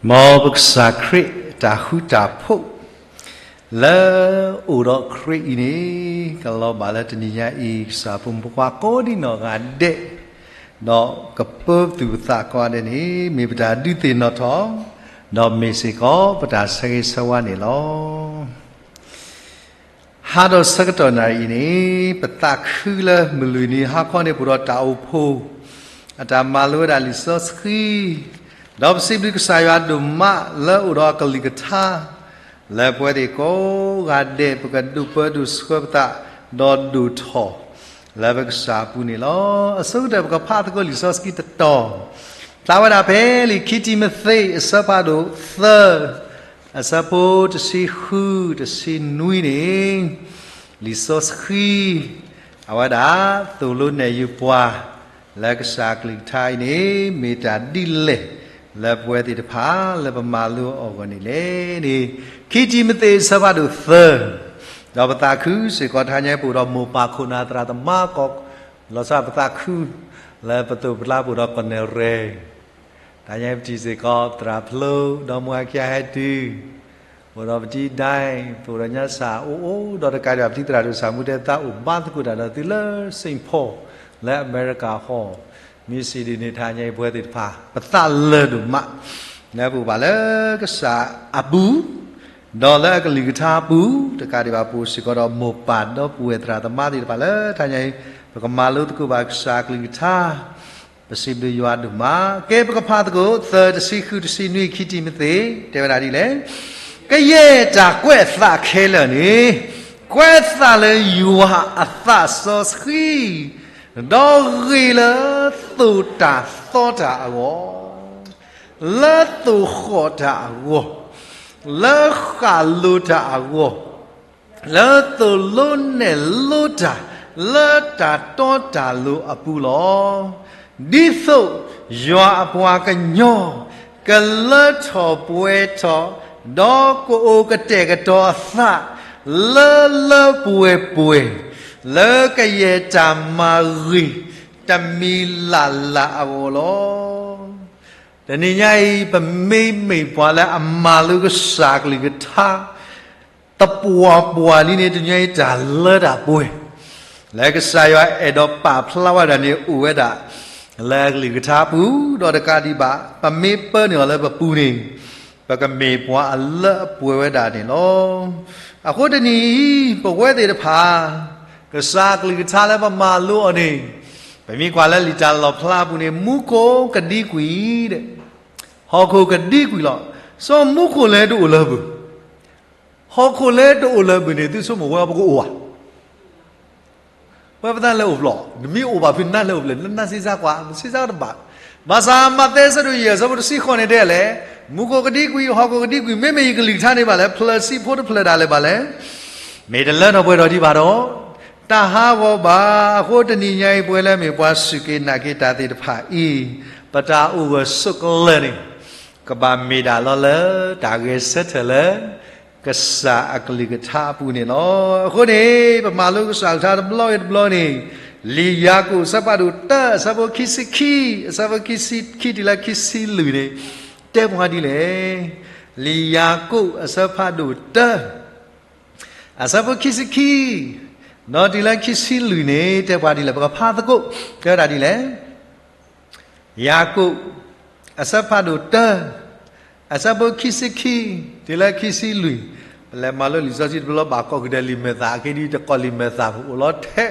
မ်ပကစၢ်ခရံာ်တၢ်ဃူတၢ်ဖိး လၢအိၣ်ဒီးခရံာ်အံၤန့ၣ် ကလီၤဘၣ်လၢတနံၤညါအံၤ ကစၢ်ဖိမုၣ်ဖိခွါကိးဒံနီၢ်ဂၤဒဲး ဒီးကပၢပသူၣ်ပသးကိးဂၤဒဲးန့ၣ် မ့ၢ်ပတၢ်ဒုးသ့ၣ်နီၣ်ထီၣ် ဒီးမ့ၢ်စ့ၢ်ကီးပတၢ်ဆၢဂ့ၤဆၢဝါန့ၣ်လီၤ. ဟါဒီးဆၢကတီၢ်နၣ်ရံၣ်အံၤန့ၣ် ပသးခုလၢမုၢ်လွံၢ်နံၤဟါခီန့ၣ် ပအိၣ်ဒီးတၢ်အိၣ်ဖှိၣ် အတၢ်မၤလိဝဲဒၣ်လံာ်စီဆှံ, ဒီးပစံးဘျုးကစၢ်ယွၤဒိၣ်မးလၢအိၣ်ဒီးအကလုၢ်ကထါ လၢပဝဲသ့ၣ်ကိးဂၤဒဲး ပကဒိၣ်ပၢဒိၣ်ဆှၢပသး ဒီးဒိၣ်ထီၣ် လၢပကစၢ်အပူၤန့ၣ်လီၤ. အဆိကတၢၢ်ပကဖးသကိးလံာ်စီဆှံတတီၤ, ဖျါဝဲဒၣ်ဖဲလံာ်ခံတံၤမသ့း အဆၢဖးဒိၣ်သၢ အဆၢဖိတဆံဃု တဆံနွံန့ၣ်, လံာ်စီဆှံ အဝဲဒၣ်သိၣ်လိနဲၣ်ယုာ်ပှၤ လၢကစၢ်အကလုၢ်ကထါအံၤန့ၣ် မ့ၢ်တၢ်ဒ်လဲၣ် လၢပဝဲသ့ၣ်တဖၣ် လၢပမၤလိအီၤအဂီၢ်န့ၣ်လဲၣ်န့ၣ်, ခံတံၤမသ့းအဆၢဖးဒိၣ်သၢ, ဒီးပသးခုစ့ၢ်ကီး တဟါညါအံၤ ပအိၣ်ဒီးမိၢ်ပၢ်ခိၣ်နၢ်သရၣ်သမါကိး, လီၤဆီပသးခု လၢပသိးပကျါ ပအိၣ်ဒီးကီၢ်နဲၣ်ရဲၣ် တဟါညါအံၤ ပထံၣ်စ့ၢ်ကီး သရၣ်ဖျိ ဒီမါဝၤခံဂၤဟဲတုၤ, ပအိၣ်ဒီးပတံၤဒဲ, ပအိၣ်ဒီးညါစၢ်အိၣ်အိၣ်ဒီးတကးဒံးဘၣ် ပတံၤသရၣ်ဒိၣ်ဆၣ်မူတဲသးအိၣ်ဘါသကိးတၢ်ဒီးသုလၢ Saint Paul လၢအမဲရကၤဟီၣ်, မ့ၢ်စံးဒ်န့ၣ် တဟါညါအံၤ ပဝဲသ့ၣ်တဖၣ် ပသးလၢာ်ဒိၣ်မး လၢပအိၣ်ဘၣ်လၢကစၢ်အပူၤ ဒီးလၢအကလုၢ်ကထါအပူၤ တကးဒံးဘၣ် ပအိၣ်စ့ၢ်ကီးဒီးမိၢ်ပၢ်ဒီပုၢ်ဝဲၢ်သရၣ်သမါသ့ၣ်တဖၣ်လၢ တဟါညါအံၤ ပကမၤလိသကိးဘၣ်ကစၢ်အကလုၢ်ကထါ ပစံးဘျုးယွၤဒိၣ်မး. ကဲ ပကဖးသကိး သၢ တဆံဃု တဆံနွံ ခံတံၤမသ့း တဲဝဲဒၣ်ဒ်လဲၣ်, ကယဲၢ်တၢ်ကွဲးအသးခဲလၢာ်န့ၣ် ကွဲးအသးလၢယွၤအသးစီဆှံ, ဒီးဂ့ၤလၢသိၣ်တၢ်သီတၢ်အဂီၢ်, လၢသိၣ်ဃီၣ်တၢ်အဂီၢ်, လၢဃၣ်လိၤတၢ်အဂီၢ် လၢသိၣ်လိနဲၣ်လိတၢ် လၢတၢ်တီတၢ်လိၤအပူၤလီၤ. ဒ်သိးယွၤအပှၤကညီ ကလၢထီၣ်ပှဲၤထီၣ်, ဒီးကအိၣ်ကတဲာ်ကတီၤအသး လၢလၢပှဲၤပှဲၤ လၢကယဲၢ်တၢ်မၤဂ့ၤ တမံၤလၢ်လၢ်အဂီၢ်လီၤ. တနံၤညါအံၤ ပမ့မ့ၢ်ပှၤလၢအမၤလိကစၢ်ကလုၢ်ကထါ သပှၢ်ပှၢ်လံန့ၣ် တနံၤညါအံၤ တၢ်လၢတၢ်ပှဲၤ လၢကစၢ်ယွၤအဲၣ်ဒိးပာ်ဖျါဝဲဒၣ်န့ၣ် အိၣ်ဝဲဒၣ် လၢအကလုၢ်ကထါပူၤ ဒီးတကးဒံးဘၣ် ပမ့ၢ်ပၢနုာ်အီၤလၢပပူၤန့ၣ် ပကမ့ၢ်ပှၤအလၢအပှဲၤဝဲဒၣ်န့ၣ်လီၤ. အဃိတနံၤအံၤ ပဝဲသ့ၣ်တဖၣ် ကစၢ်ကလုၢ်ကထါလၢပမၤလိအီၤန့ၣ် ပမ့ၢ်ကွၢ်လၢလံာ်တၢ်လီၣ်ဖျါအပူၤန့ၣ် မူခိၣ်ကဒံကွံာ် ဟီၣ်ခိၣ်ကဒံကွံာ်လီၤ. စီၤမူခိၣ်လဲၤတအိၣ်လၢၤဘၣ်, ဟီၣ်ခိၣ်လဲၤတအိၣ်လၢၤဘၣ်န့ၣ် သုဆိကမိၣ်ဝဲပကအိၣ်ဧါ. ဝဲပသးလဲၤအိၣ်ဖျဲၣ်, နမ့ၢ်အိၣ်ဘၣ်ဖဲနၤလဲၤအိၣ်ဖျဲၣ် နနၢ်စ့ၢ်ကီးကွၢ်, စ့ၢ်ကီးတဘၣ်. ဘၣ်ဆၣ်မးသဲအဆၢဒိၣ်ယဲၢ် အဆၢဖိတဆံဃိးန့ၣ်တဲလဲၣ်, မူခိၣ်ကဒံကွံာ် ဟီၣ်ခိၣ်ကဒံကွံာ် မ့မ့ၢ်ယကလုၢ်ကထါန့ၣ်ဘၣ်လဲၣ်, ဖျၢၣ်ဆံးဖိတဖျၢၣ်ဒၣ်လဲာ်ဘၣ်လဲၣ်. မ့ၢ်တလၢထီၣ်ပှဲၤထီၣ်ဒံးဘၣ်ဒီး တၢ်ဟးဂီၤဘၣ်. အဃိတနံၤညါအံၤ ပဝဲလၢမ့ၢ်ပှၤစူၢ်က့ၤနာ်က့ၤတၢ်သ့ၣ်တဖၣ်အံၤ ပတၢ်အိၣ်ဂၢၢ်ဆိးကျၢၤန့ၣ် ကဘၣ်မ့ၢ်ဒၣ်လီၤလၢ တၢ်ဂဲၤဆၢထၢၣ်လၢ ကစၢ်အကလုၢ်ကထါအပူၤန့ၣ်လီၤ. အဃိန့ၣ် ပမၤလိကစၢ်ကလုၢ်ကထါတဘျီဂ့ၤတဘျီန့ၣ် လံာ်ယၤကိာ် အဆၢဖးဒိၣ်တၢ အဆၢဖိခံဆံခံ, အဆၢဖိခံဆံခံတုၤလၢခံဆံလွံၢ်န့ၣ် တဲပှၤဒ်လဲၣ်. လံာ်ယၤကိာ် အဆၢဖးဒိၣ်တၢ အဆၢဖိခံဆံခံ ဒီးတုၤလၢခံဆံလွံၢ်န့ၣ် တဲပှၤဒ်လဲၣ်, ပကဖးသကိး, တဲဝဲဒၣ်ဒ်လဲၣ်. ယၤကိာ် အဆၢဖးဒိၣ်တၢ အဆၢဖိခံဆံခံ တုၤလၢခံဆံလွံၢ်, ပလဲၤမၤလိလံာ်စီဆှံတဘျီဘၣ်ကိးကဒါလံာ်မဲာ်သၣ် အဂ့ၢ်ဒ်အံၤ တကိးလံာ်မဲာ်သၣ် ပအိၣ်လီၤထဲ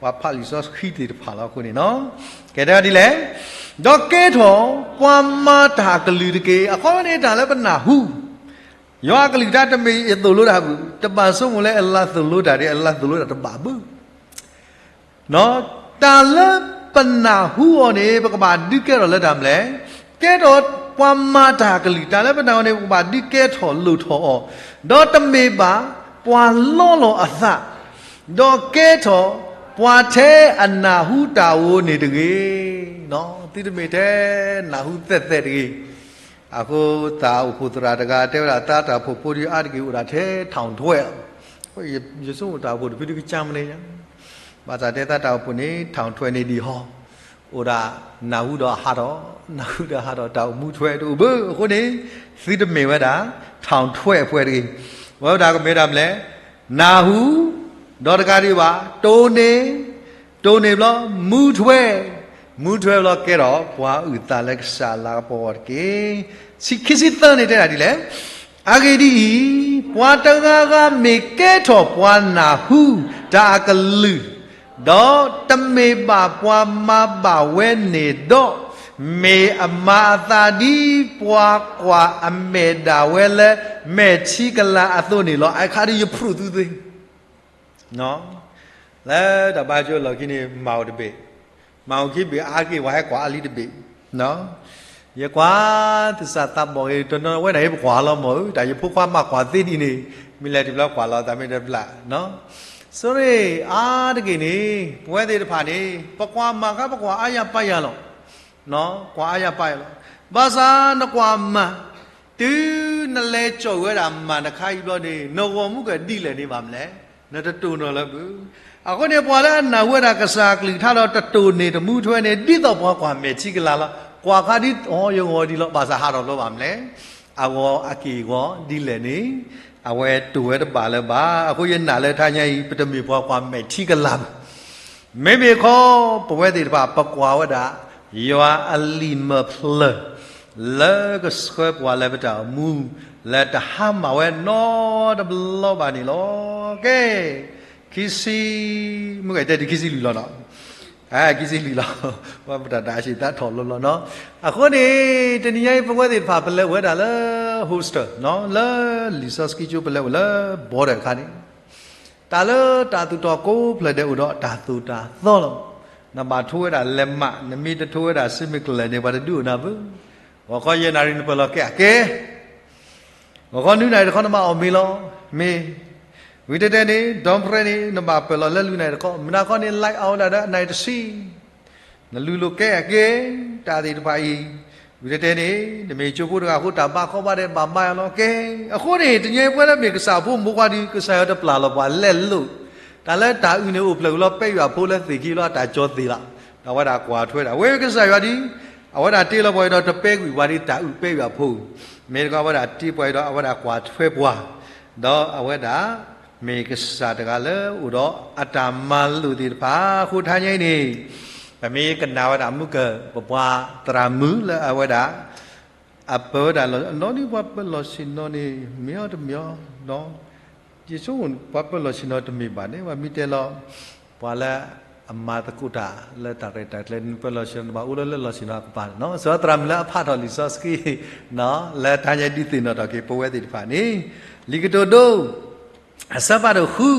ပှၤဖးလံာ်စီဆှံသ့ၣ်တဖၣ်လီၤအဃိန့ၣ်လီၤ. ကဲဒ်လဲၣ်, ဒီးကဲထီၣ်ပှၤမၤတၢ်အကလုၢ်တက့ၢ်. အခီပညီန့ၣ် တၢ်လၢပနၢ်ဟူ ယွၤအကလုၢ်ကထါတမ့ၢ်အသိၣ်လိတၢ်ဘၣ်, တဘၣ်ဆိကမိၣ်လၢအလၤသိၣ်လိတၢ်ဒီး အလၤသိၣ်လိတၢ်တဘၣ်ဘၣ်. တၢ်လၢပနၢ်ဟူအီၤန့ၣ် ပကဘၣ်ဒုးကဲထီၣ်လၢတၢ်မနုၤလဲၣ်, ကဲထီၣ်ပှၤမၤတၢ်ကလုၢ်, တၢ်လၢပနၢ်ဟူန့ၣ် ပကဘၣ်ဒုးကဲထီၣ်လိၣ်ထီၣ်အီၤ, ဒီးတမ့ၢ်ဘၣ်ပှၤလီလီၤအသး, ဒီးကဲထီၣ်ပှၤထဲအနၢ်ဟူတၢ်အိၣ်န့ၣ်တဂ့ၤ, သုတမ့ၢ်ထဲနၢ်ဟူသဲးသဲးတဂ့ၤ. အဃိသးအိၣ်ဖှိၣ်သရၣ်တဂၤတဲဝဲဒၣ် သးတၢ်အိၣ်ဖှိၣ်ဖိဒ်အါတက့ၢ်အိၣ်ဒၣ်ထဲ ထောင်ထွဲ, ယဆိကမိၣ်တၢ်အိၣ်ဖှိၣ်တဖုဒုကစၢ်မနုၤညါ, ဘၣ်ဆၣ်တဲသးတၢ်အိၣ်ဖှိၣ်န့ၣ် ထောင်ထွဲန့ၣ်ဒံးဟီ, အဃိ အိၣ်ဒၣ်နၢ်ဟူဒီးဟးထီၣ်, နၢ်ဟူဒီးဟးထီၣ် တၢ်အိၣ်မူထွဲတအိၣ်ဘၣ်. အဃိန့ၣ် သုတမ့ၢ်ဝဲဒၣ် ထောင်ထွက် အပှဲၤတဂ့ၤ. ဝဲဒၣ်ကမ့ၢ်တၢ်မနုၤလဲၣ်, နၢ်ဟူ, ဒီးတကးဒံးဘၣ် တိၢ်န့ၢ်, တိၢ်န့ၢ်ဘျီ မူထွဲ, မူထွဲဘျီကဲထီၣ် ပှၤအုၣ်သးလၢကစၢ်အလၤကပီၤအဂီၢ်တက့ၢ်. ဆံခံဆံသၢန့ၣ်တဲဒၣ်ဒ်လဲၣ်. အဂ့ၢ်ဒ်အံၤ, ပှၤတဂၤဂၤမ့ၢ်ကဲထီၣ်ပှၤနၢ်ဟူတၢ်အကလုၢ်, ဒီးတမ့ၢ်ဘၣ်ပှၤမၤဘၣ်ဝဲန့ၣ်ဒီး, မ့ၢ်အမၤအသးဒ်ပှၤကွၢ်အမဲာ်ဒၣ်ဝဲလၢမဲာ်ထံကလၤအသိးန့ၣ်လီၤ. အခါဒ်ယဖျိးသုသ့ လၢတၢ်ဘါကၠိလီၢ်ခံန့ၣ် မၤအိၣ်တဘ့ၣ်, မၤအိၣ်ခံဘ့ၣ်အါက့ၢ် ပှၤဟဲကွၢ်အါလံတဘ့ၣ်. ယကွၢ်သဆၣ်သးဘီၣ်ဂ့ၤ တနီၤဝဲန့ၣ် ပကွၢ်လီၤမၢ်ဧၢ, တၢ်ယဖိခွါမၤကွၢ်သ့ဒ်န့ၣ်, မ့ၢ်လဲၤတဘျီကွၢ်လီၤသးမ့ၢ်တဘျီ. ဆိန့ၣ်အါတက့ၢ်န့ၣ် ပဝဲသ့ၣ်တဖၣ်န့ၣ် ပကွၢ်မၤခါ ပကွၢ်အါယၤပာ်ယၤလီၤ. ကွၢ်အါယၤပာ်ယၤလီၤ. ဘၣ်ဆၣ်နကွၢ်မၤ တုၤနလဲၤကၠီၣ်ဝဲဒၣ်မၤတခါအံၤဘျီန့ၣ် နဂီၢ်မူကဒ်လဲၣ်န့ၣ်ဘၣ်မလဲၣ်, နတတိၢ်နီၣ်လၢၤဘၣ်. အဃိန့ၣ် ပှၤလၢအနၢ်ဟူဝဲဒၣ်ကစၢ်ကလုၢ်ကထါဒီးတတိၢ်န့ၢ်တမူထွဲန့ၣ် ဒ်သိးပှၤကွၢ်မဲာ်ထံကလၤလီၤ. ကွၢ်ခါဒ်အီၤ ယဂီၢ်ဒ်လီၤ, ဘၣ်ဆၣ်ဟးထီၣ်ဘျီဘၣ်မလဲၣ်, အဂီၢ်အက့ၢ်အဂီၤဒ်လဲၣ်န့ၣ် အဝဲတိၢ်ဝဲတဘၣ်လၢၤဘၣ်. အဃိယနာ်လၢတဟါညါအံၤ ပတမ့ၢ်ပှၤကွၢ်မဲာ်ထံကလၤဘၣ်. မ့မ့ၢ်ခီ ပဝဲသ့ၣ်တဖၣ် ပကွၢ်ဝဲဒၣ် ယွၤအလံာ်မၢဖျၢၣ် လၢကဆှၢပှၤလၢပတၢ်အိၣ်မူ လၢတဟါမၢ်ဝဲနီတဘျီဘၣ်န့ၣ်လီၤ. ကဲ, ခံဆံ, မုၢ်ဂဲၤတဲတုၤခံဆံလွံၢ်လီၤနီၤ, ခံဆံလွံၢ်လီၤ, ပတၢ်တၢ်အစံးသးထီၣ်လီၤလီၤနီၤ. အဃိန့ၣ် တနံၤညါအံၤ ပဝဲသ့ၣ်တဖၣ် ပလဲၤအိၣ်ဝဲဒၣ်လၢ hostel လၢလံာ်စီဆှံကၠိ ပလဲၤအိၣ်လၢ boarder တခါန့ၣ် တၢ်လၢတၢ်သူၣ်ထီၣ်ကိးဖျၢၣ်ဒဲးအိၣ်ဒီးတၢ်သိၣ်တၢ်သီလီၤ. နဘၣ်ထိဝဲဒၣ်လဲးမး, နမ့ၢ်တထိဝဲဒၣ် စ့မ့ၢ်ကလဲၣ်န့ၣ် ပှၤတဒုးအိၣ်နၤဘၣ်. ဂီၤခီယဲၢ်နၣ်ရံၣ်နပၢၢ်လီၤကဲအကဲ, ဂီၤခီနွံနၣ်ရံၣ်တခီနဘၣ်အီၣ်မ့ၤလီၤ, မ့ၢ်, ဝံၤတဲတဲန့ၣ် ဒီဖရဲန့ၣ် နဘၣ်ပၢၢ်လီၤလၢလွံၢ်နၣ်ရံၣ်တခီ, မနၤခီန့ၣ် light out ဝဲဒၣ်ဒီးနၣ်ရံၣ်တဆံ နလူၤလိာ်ကဲအကဲ, တၢ်သ့ၣ်တဖၣ်အံၤ, ဝံၤတဲတဲန့ၣ် နမ့ၢ်ကၠိဖိတဂၤအဃိ တၢ်ဘါခီဘါဒဲးဘၣ်မၤယၤလီၤကဲ. အဃိန့ၣ် တနံၤအံၤပဝဲလၢမ့ၢ်ကစၢ်ဖိမူခွါဒီး ကစၢ်ယွၤတပျၢ်လီၤပှၤလဲၤလိာ်, တၢ်လၢတၢ်အုၣ်န့ၣ်အိၣ်ဖျဲၣ်ဝံၤလီၤ ပဲယွၤဖိလၢသ့ၣ်ခံလီၤ တၢ်ကၠီသ့ၣ်လီၤ, ဒီးအဝဲဒၣ်ကွၢ်ထွဲဒၣ် ဝဲကစၢ်ယွၤဒ် အဝဲဒၣ်တ့လီၤပှၤအံၤဒီးတပဲကွံာ်ပှၤဒ်တၢ်အုၣ်ပဲယွၤဖိ, မ့ၢ်တခီအဝဲဒၣ်တ့ပှၤအံၤဒီးအဝဲဒၣ်ကွၢ်ထွဲပှၤ, ဒီးအဝဲဒၣ် မ့ၢ်ကစၢ်တဂၤလၢအိၣ်ဒီးအတၢ်မၤလိာ်သ့ၣ်တဖၣ် အဃိတဟါညါအံၤန့ၣ်, ပမ့ၢ်ကနၣ်ဝဲဒၣ်မုၢ်ကၢၢ် ပပှၤသရၣ်မုၣ်လၢအဝဲဒၣ် အပၢဝဲဒၣ်လီၤ, နီၢ်ဒ်ပှၤပၢလီၢ်ဆ့ၣ်နီၤန့ၣ် မ့ၢ်အီၤတမ့ၢ်အီၤ, ယဆိကမိၣ်ပှၤပၢလီၢ်ဆ့ၣ်နီၤတမ့ၢ်ဘၣ်န့ၣ် ပှၤမ့ၢ်တဲလီၤ, ပှၤလၢအမၤသကိးတၢ်လၢတၢ်ရဲၣ်တၢ်ကျဲၤန့ၣ် ပၢလီၢ်ဆ့ၣ်နီၤ နဘၣ်အိၣ်လၢလၢလီၢ်ဆ့ၣ်နီၤအကပၤန့ၣ်နီၤ, စးသရၣ်မုၣ်လၢအဖးထီၣ်လံာ်စီဆှံ လၢတဟါညါဒုးသ့ၣ်နီၣ်ထီၣ်က့ၤပဝဲသ့ၣ်တဖၣ်န့ၣ်, လံာ်ကတိၤဒိ အဆၢဖးဒိၣ်ဃု,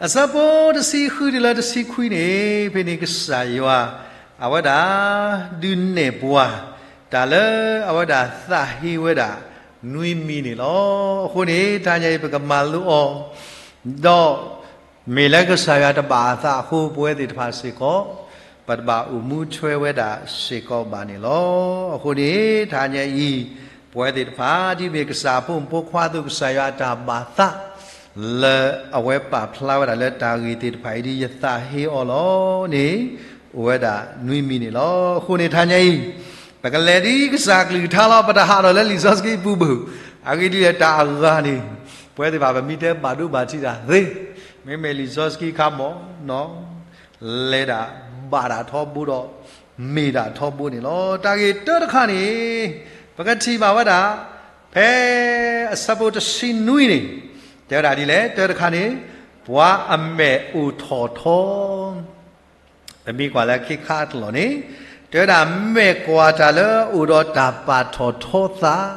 အဆၢဖိတဆံဃုတုၤလၢတဆံခွံန့ၣ်, ဖဲန့ၣ်ကစၢ်ယွၤ အဝဲဒၣ် ဒုးနဲၣ်ပှၤ တၢ်လၢအဝဲဒၣ်သးဟ့ဝဲဒၣ် နွံမံၤန့ၣ်လီၤ. အဃိန့ၣ် တဟါညါအံၤပကမၤလိအီၤ, ဒီး မ့ၢ်လၢကစၢ်ယွၤတဘၣ်အသးအဃိ ပဝဲသ့ၣ်တဖၣ်စ့ၢ်ကီး ပတဘၣ်အိၣ်မူထွဲဝဲဒၣ်စ့ၢ်ကီးဘၣ်န့ၣ်လီၤ. အဃိန့ၣ် တဟါညါအံၤ ပဝဲသ့ၣ်တဖၣ် ဒ်မ့ၢ်ကစၢ်အဖိမုၣ်ဖိခွါအသိး ကစၢ်ယွၤအတၢ်ဘၣ်သး လၢအဝဲပာ်ဖျါဝဲဒၣ်လၢတၢ်ဂ့ၢ်သ့ၣ်တဖၣ်အံၤ ဒ်ယသးဟ့အီၤလီၤန့ၣ် အိၣ်ဝဲဒၣ်နွံမံၤန့ၣ်လီၤ. အဃိန့ၣ် တဟါညါအံၤ ပကလဲၤဒ်ကစၢ်ကလုၢ်ကထါလီၤ. ပတဟးထီၣ်လၢလံာ်စီဆှံပူၤဘၣ်. အဂ့ၢ်ဒ်လဲၣ် တၢ်အဂၤန့ၣ် ပဝဲသ့ၣ်တဖၣ် ပမ့ၢ်တဲဘၣ်ဒိဘၣ်ထံးတၢ်သ့, မ့မ့ၢ်လံာ်စီဆှံခါမီၣ် လဲၤဒၣ်ဘၣ်ဒၣ်ထီဘိဒီး မ့ၢ်ဒၣ်ထီဘိန့ၣ်လီၤ. တၢ်ဂ့ၢ်တၢတခါန့ၣ် ပကထံၣ်ဘၣ်ဝဲဒၣ် ဖဲအဆၢဖိတဆံနွံန့ၣ် တဲဝဲဒၣ်ဒ်လဲၣ်, တၢတခါန့ၣ် ပှၤအမဲာ်အိုထီၣ်ထီ ပမ့ၢ်ကွၢ်လၢခံခါအကလီၢ်န့ၣ် တဲဝဲဒၣ် မဲာ်ကွၢ်တၢ်လၢအအိၣ်ဒီးတၢ်ပာ်ထီၣ်ထီသး,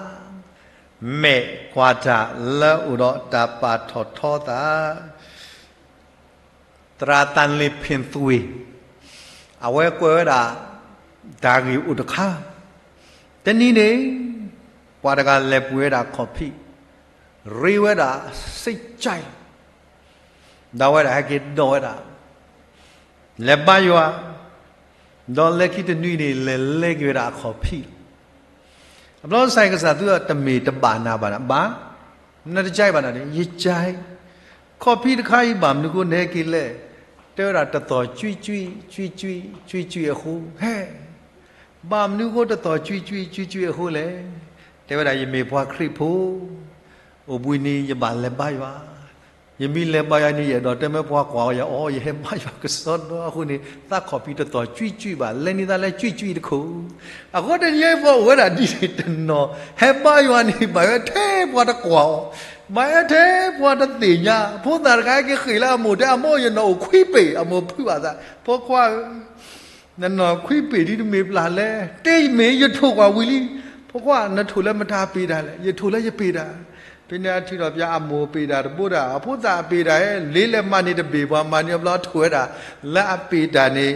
မဲာ်ကွၢ်တၢ်လၢအအိၣ်ဒီးတၢ်ပာ်ထီၣ်ထီသး သရၣ်သၣ်လ့ၣ်ဖ့ၣ်သွံၣ် အဝဲကွဲးဝဲဒၣ် တၢ်ဂ့ၢ်အိၣ်တခါ, တနံၤန့ၣ် ပှၤတဂၤလဲၤပှ့ၤဝဲဒၣ်ခီၣ်ဖံး, ရ့ဝဲဒၣ်စ့ၢ်ကီး, ဒီးဝဲဒၣ်ဟဲက့ၤဒီးဝဲဒၣ် လဲၤဘါယွၤ, ဒီးလၢခံတနွံန့ၣ် လဲၤလဲက့ၤဝဲဒၣ်အခီၣ်ဖံးလီၤ. အဘျီစ့ၢ်ကီး ကစၢ်ယွၤတမ့ၢ်တဘၣ်နၤဘၣ်နၤ, ဘၣ်, နတကဲဘၣ်နၤန့ၣ် ယကဲ, ခီၣ်ဖံးတခါအံၤဘၣ်မနုၤအဃိနဟဲက့ၤလဲၣ်, တဲဝဲဒၣ်တသီၣ်ကွံကွံ, ကွံကွံ, ကွံကွံအဃိ, ဟဲ, ဘၣ်မနုၤအဃိတသီၣ်ကွံကွံ, ကွံကွံအဃိလဲၣ်. တဲဝဲဒၣ်ယမ့ၢ်ပှၤခရံာ်ဖိ, အိၣ်ဘှံးနံၤယဘၣ်လဲၤဘါယွၤ, ယမ့ၢ်လဲၤဘါယွၤန့ၣ် ယအဲၣ်ဒိးတဲမ့ၢ်ပှၤကွၢ်အီၤယၤအီၤ ယဟဲဘါယွၤကစီဒီအဃိန့ၣ် သးခီၣ်ဖံးတသီၣ်ကွံကွံဘၣ်, လဲၤန့ၢ်သးလၢကွံကွံတခိၣ်. အဃိတနံၤအံၤပှၤအိၣ်ဝဲဒၣ်ဒ်န့ၣ်တနီၤ, ဟဲဘါယွၤန့ၣ် ဘၣ်ဝဲထဲပှၤတကွၢ်အီၤ, ဘၣ်ဝဲထဲပှၤတသ့ၣ်ညါ, ဖိသၣ်တဂၤက့ၤဃ့ၢ်လၢအမိၢ်တဲ အမိၢ်ယနီၣ်အိၣ်ခွံပ့ၤ, အမိၢ်ဖုးဘၣ်သး, ဖိခွါဧၢ နနီၣ်ခွံပ့ၤဒ်တမ့ၢ်ပျၢ်လဲၣ်, တဲမ့ၢ်ယထိၣ်ကွၢ်ဝံၤလံ, ဖိခွါ နထိၣ်လၢမတၤပ့ၤတၢ်လဲၣ်, ယထိၣ်လၢယပ့ၤတၢ်. ဖဲန့ၣ်အထုးထီၣ်ပၠးအမိၢ်ပ့ၤတၢ်တဘိဒၣ်, အဖိသၣ်အပ့ၤတၢ်ဧၢ, လ့လဲၤမၤန့ၢ်တဘ့ၣ် ပှၤမၤန့ၢ်အဘျီထိၣ်ဝဲဒၣ်, လၢအပ့ၤတၢ်န့ၣ်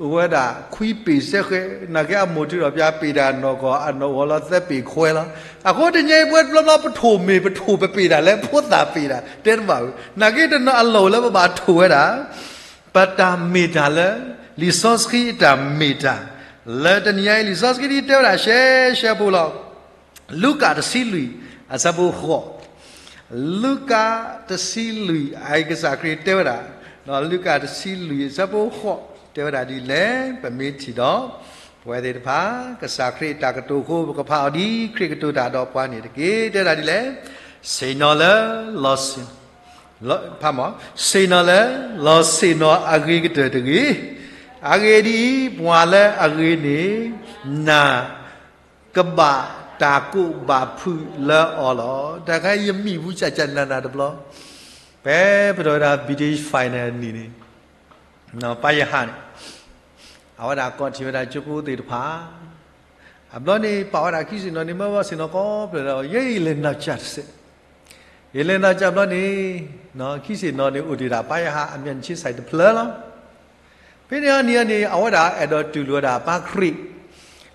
အိၣ်ဝဲဒၣ်ခွံပ့ၤစဲဃဲ, နာ်က့အမိၢ်ထုးထီၣ်ပၠးပ့ၤတၢ်နီၢ်ကီၢ် အနီၢ်အိၣ်လီၤသၢပ့ၤခွဲလီၤ. အဃိတနံၤအံၤပဝဲတဘျီဘျီပထိၣ်မ့ၢ်ပထိၣ်ပပ့ၤတၢ်လၢဖိသၣ်ပ့ၤတၢ် တဲတဘၣ်ဝဲ, နာ်က့တနီၤအလီၢ်အိၣ်လၢပဘၣ်ထိၣ်ဝဲဒၣ် ပတၢ်မ့ၢ်တၢ်လၢ လံာ်စီဆှံအတၢ်မ့ၢ်တၢ်, လၢတနံၤညါအံၤ လံာ်စီဆှံဒ်တဲဝဲဒၣ်ရှဲရှဲဖိလီၤ. လူၤကၣ်တဆံလွံၢ် အဆၢဖိဃိး, လူၤကၣ်တဆံလွံၢ် အအံၤကစၢ်ခရံာ်တဲဝဲဒၣ်, လူၤကၣ်တဆံလွံၢ် အဆၢဖိဃိး တဲဝဲဒၣ်ဒ်လဲၣ်, ပမ့ၢ်ထံၣ်ဒီး ပဝဲသ့ၣ်တဖၣ် ကစၢ်ခရံာ်အတၢ်ကတိၤအဃိ ပကဖးအီၤဒ်ခရံာ်ကတိၤတၢ်ဒီးပှၤန့ၣ်တက့ၢ်. တဲဒၣ်ဒ်လဲၣ်, ဆ့ၣ်နီၤလၢ လီၤဆ့ၣ် ဖးမး, ဆ့ၣ်နီၤလၢ လီၤဆ့ၣ်နီၤအဂ့ၤကတၢၢ်တဂ့ၤ. အဂ့ၢ်ဒ်အံၤ, ပှၤလၢအဂ့ၤန့ၣ် နၢ် ကဘၣ်တၢ်ကိးဘၣ်ဖုးလၢအီၤလီၤ. တၢ်ခါယမံၤဘူးကၢ်ကၢ်နးနးတဘျီ, ဖဲပထီၣ်ဝဲဒၣ် British Final နံၣ်န့ၣ် ပၢ်ယဟၣ်န့ၣ် အဝဲဒၣ်ကိးထီၣ်ဝဲဒၣ်ကၠိဖိသ့ၣ်တဖၣ်, အဘျီန့ၣ် ပာ်ဝဲဒၣ်ခံဆ့ၣ်နီၤန့ၣ် မၢဘၣ်ဆ့ၣ်နီၤကိးဖျၢၣ်ဒီး ယဲယလဲၤနၤကၢ်တစဲး, ယလဲၤနၤကၢ်ဘျီန့ၣ် ခံဆ့ၣ်နီၤန့ၣ် အိၣ်တ့ၢ်ဒၣ်ပၢ်ယဟၣ် အမျက်နှာချင်းဆိုင် တဖျၢၣ်လီၤ. ဖဲန့ၣ်အနံၤအန့ၣ် အဝဲဒၣ်အဲၣ်ဒိးတူၢ်လိာ်ဝဲဒၣ်ပၢ်ခရံာ်,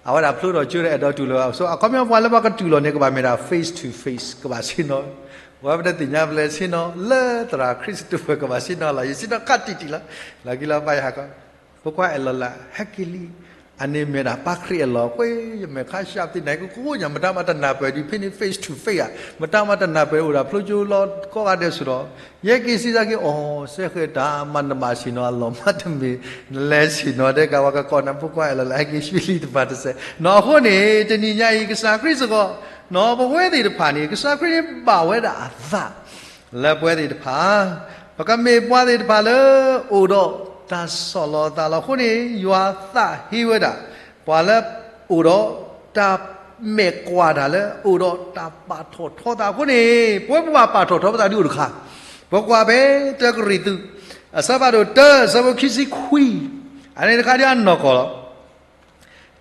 အဝဲဒၣ်ဖျိထီၣ်ကၠိဒီးအဲၣ်ဒိးတူၢ်လိာ်, အခီပညီပှၤလၢပှၤကတူၢ်လိာ်န့ၣ် ကဘၣ်မ့ၢ်ဒၣ် face to face ကဘၣ်ဆ့ၣ်နီၤ, ဝဲပတသ့ၣ်ညါပလဲၤဆ့ၣ်နီၤ လၢသရၣ်ခရံာ်စတူးဝဲကဘၣ်ဆ့ၣ်နီၤလီၤ, ယဆ့ၣ်နီၤခးတံၢ်တံၢ်လီၤ. လီၤက့ၤလီၤပၢ်ယဟၣ်ကီး, ဖိခွါအဲၣ်လီၤလၢ ဟဲက့ၤလံ, အန့ၣ်မ့ၢ်ဒၣ်ပၢ်ခရံာ်အလီၢ်, ကွဲယမဲာ်ခါရှးပသ့ၣ်နၤကကိးညါ မတၤမၤတနၢ်ပၢၢ်ဒံး ဖဲန့ၣ် face to face ဧါ, မတၤမၤတနၢ်ပၢၢ်အိၣ်ဒၣ်ဖျိကၠိလီၤကိးဂၤဒဲးစ့ၢ်ဒီး, ယဲက့ၤစံးသးက့ၤ အီၤ စဲဃဲၤတၢ်မၤနဘၣ်ဆ့ၣ်နီၤအလီၢ်မးတမ့ၢ်, နလဲၤဆ့ၣ်နီၤဒဲးကဝဲကကိးနၤ ဖိခွါအဲၣ်လီၤလၢ ဟဲက့ၤဆူလံတဖၣ်တစဲး, နီၢ်အဃိန့ၣ် တနံၤညါအံၤ ကစၢ်ခရံာ်စ့ၢ်ကီး, နီၢ်ပဝဲသ့ၣ်တဖၣ်န့ၣ် ကစၢ်ခရံာ်န့ၣ်ဘၣ်ဝဲဒၣ်အသး လၢပဝဲသ့ၣ်တဖၣ်, ပကမ့ၢ်ပှၤသ့ၣ်တဖၣ်လၢ အိၣ်ဒီးတၢ်ဆီၣ်လီၤသးလီၤ. အဃိန့ၣ် ယွၤသးဟ့ဝဲဒၣ် ပှၤလၢအိၣ်ဒီးတၢ်မဲာ်ကွၢ်တၢ်လၢ အိၣ်ဒီးတၢ်ပာ်ထီၣ်ထီသးအဃိန့ၣ် ပဝဲပဘၣ်ပာ်ထီၣ်ထီပသးဒ်အိၣ်တခါ, ပကွၢ်ဖဲ တၢကရံၣ်သူး အဆၢဖးဒိၣ်တၢ အဆၢဖိခံဆံခွံ, အန့ၣ်တခါဒ်အနီၢ်ကီၢ်လီၤ.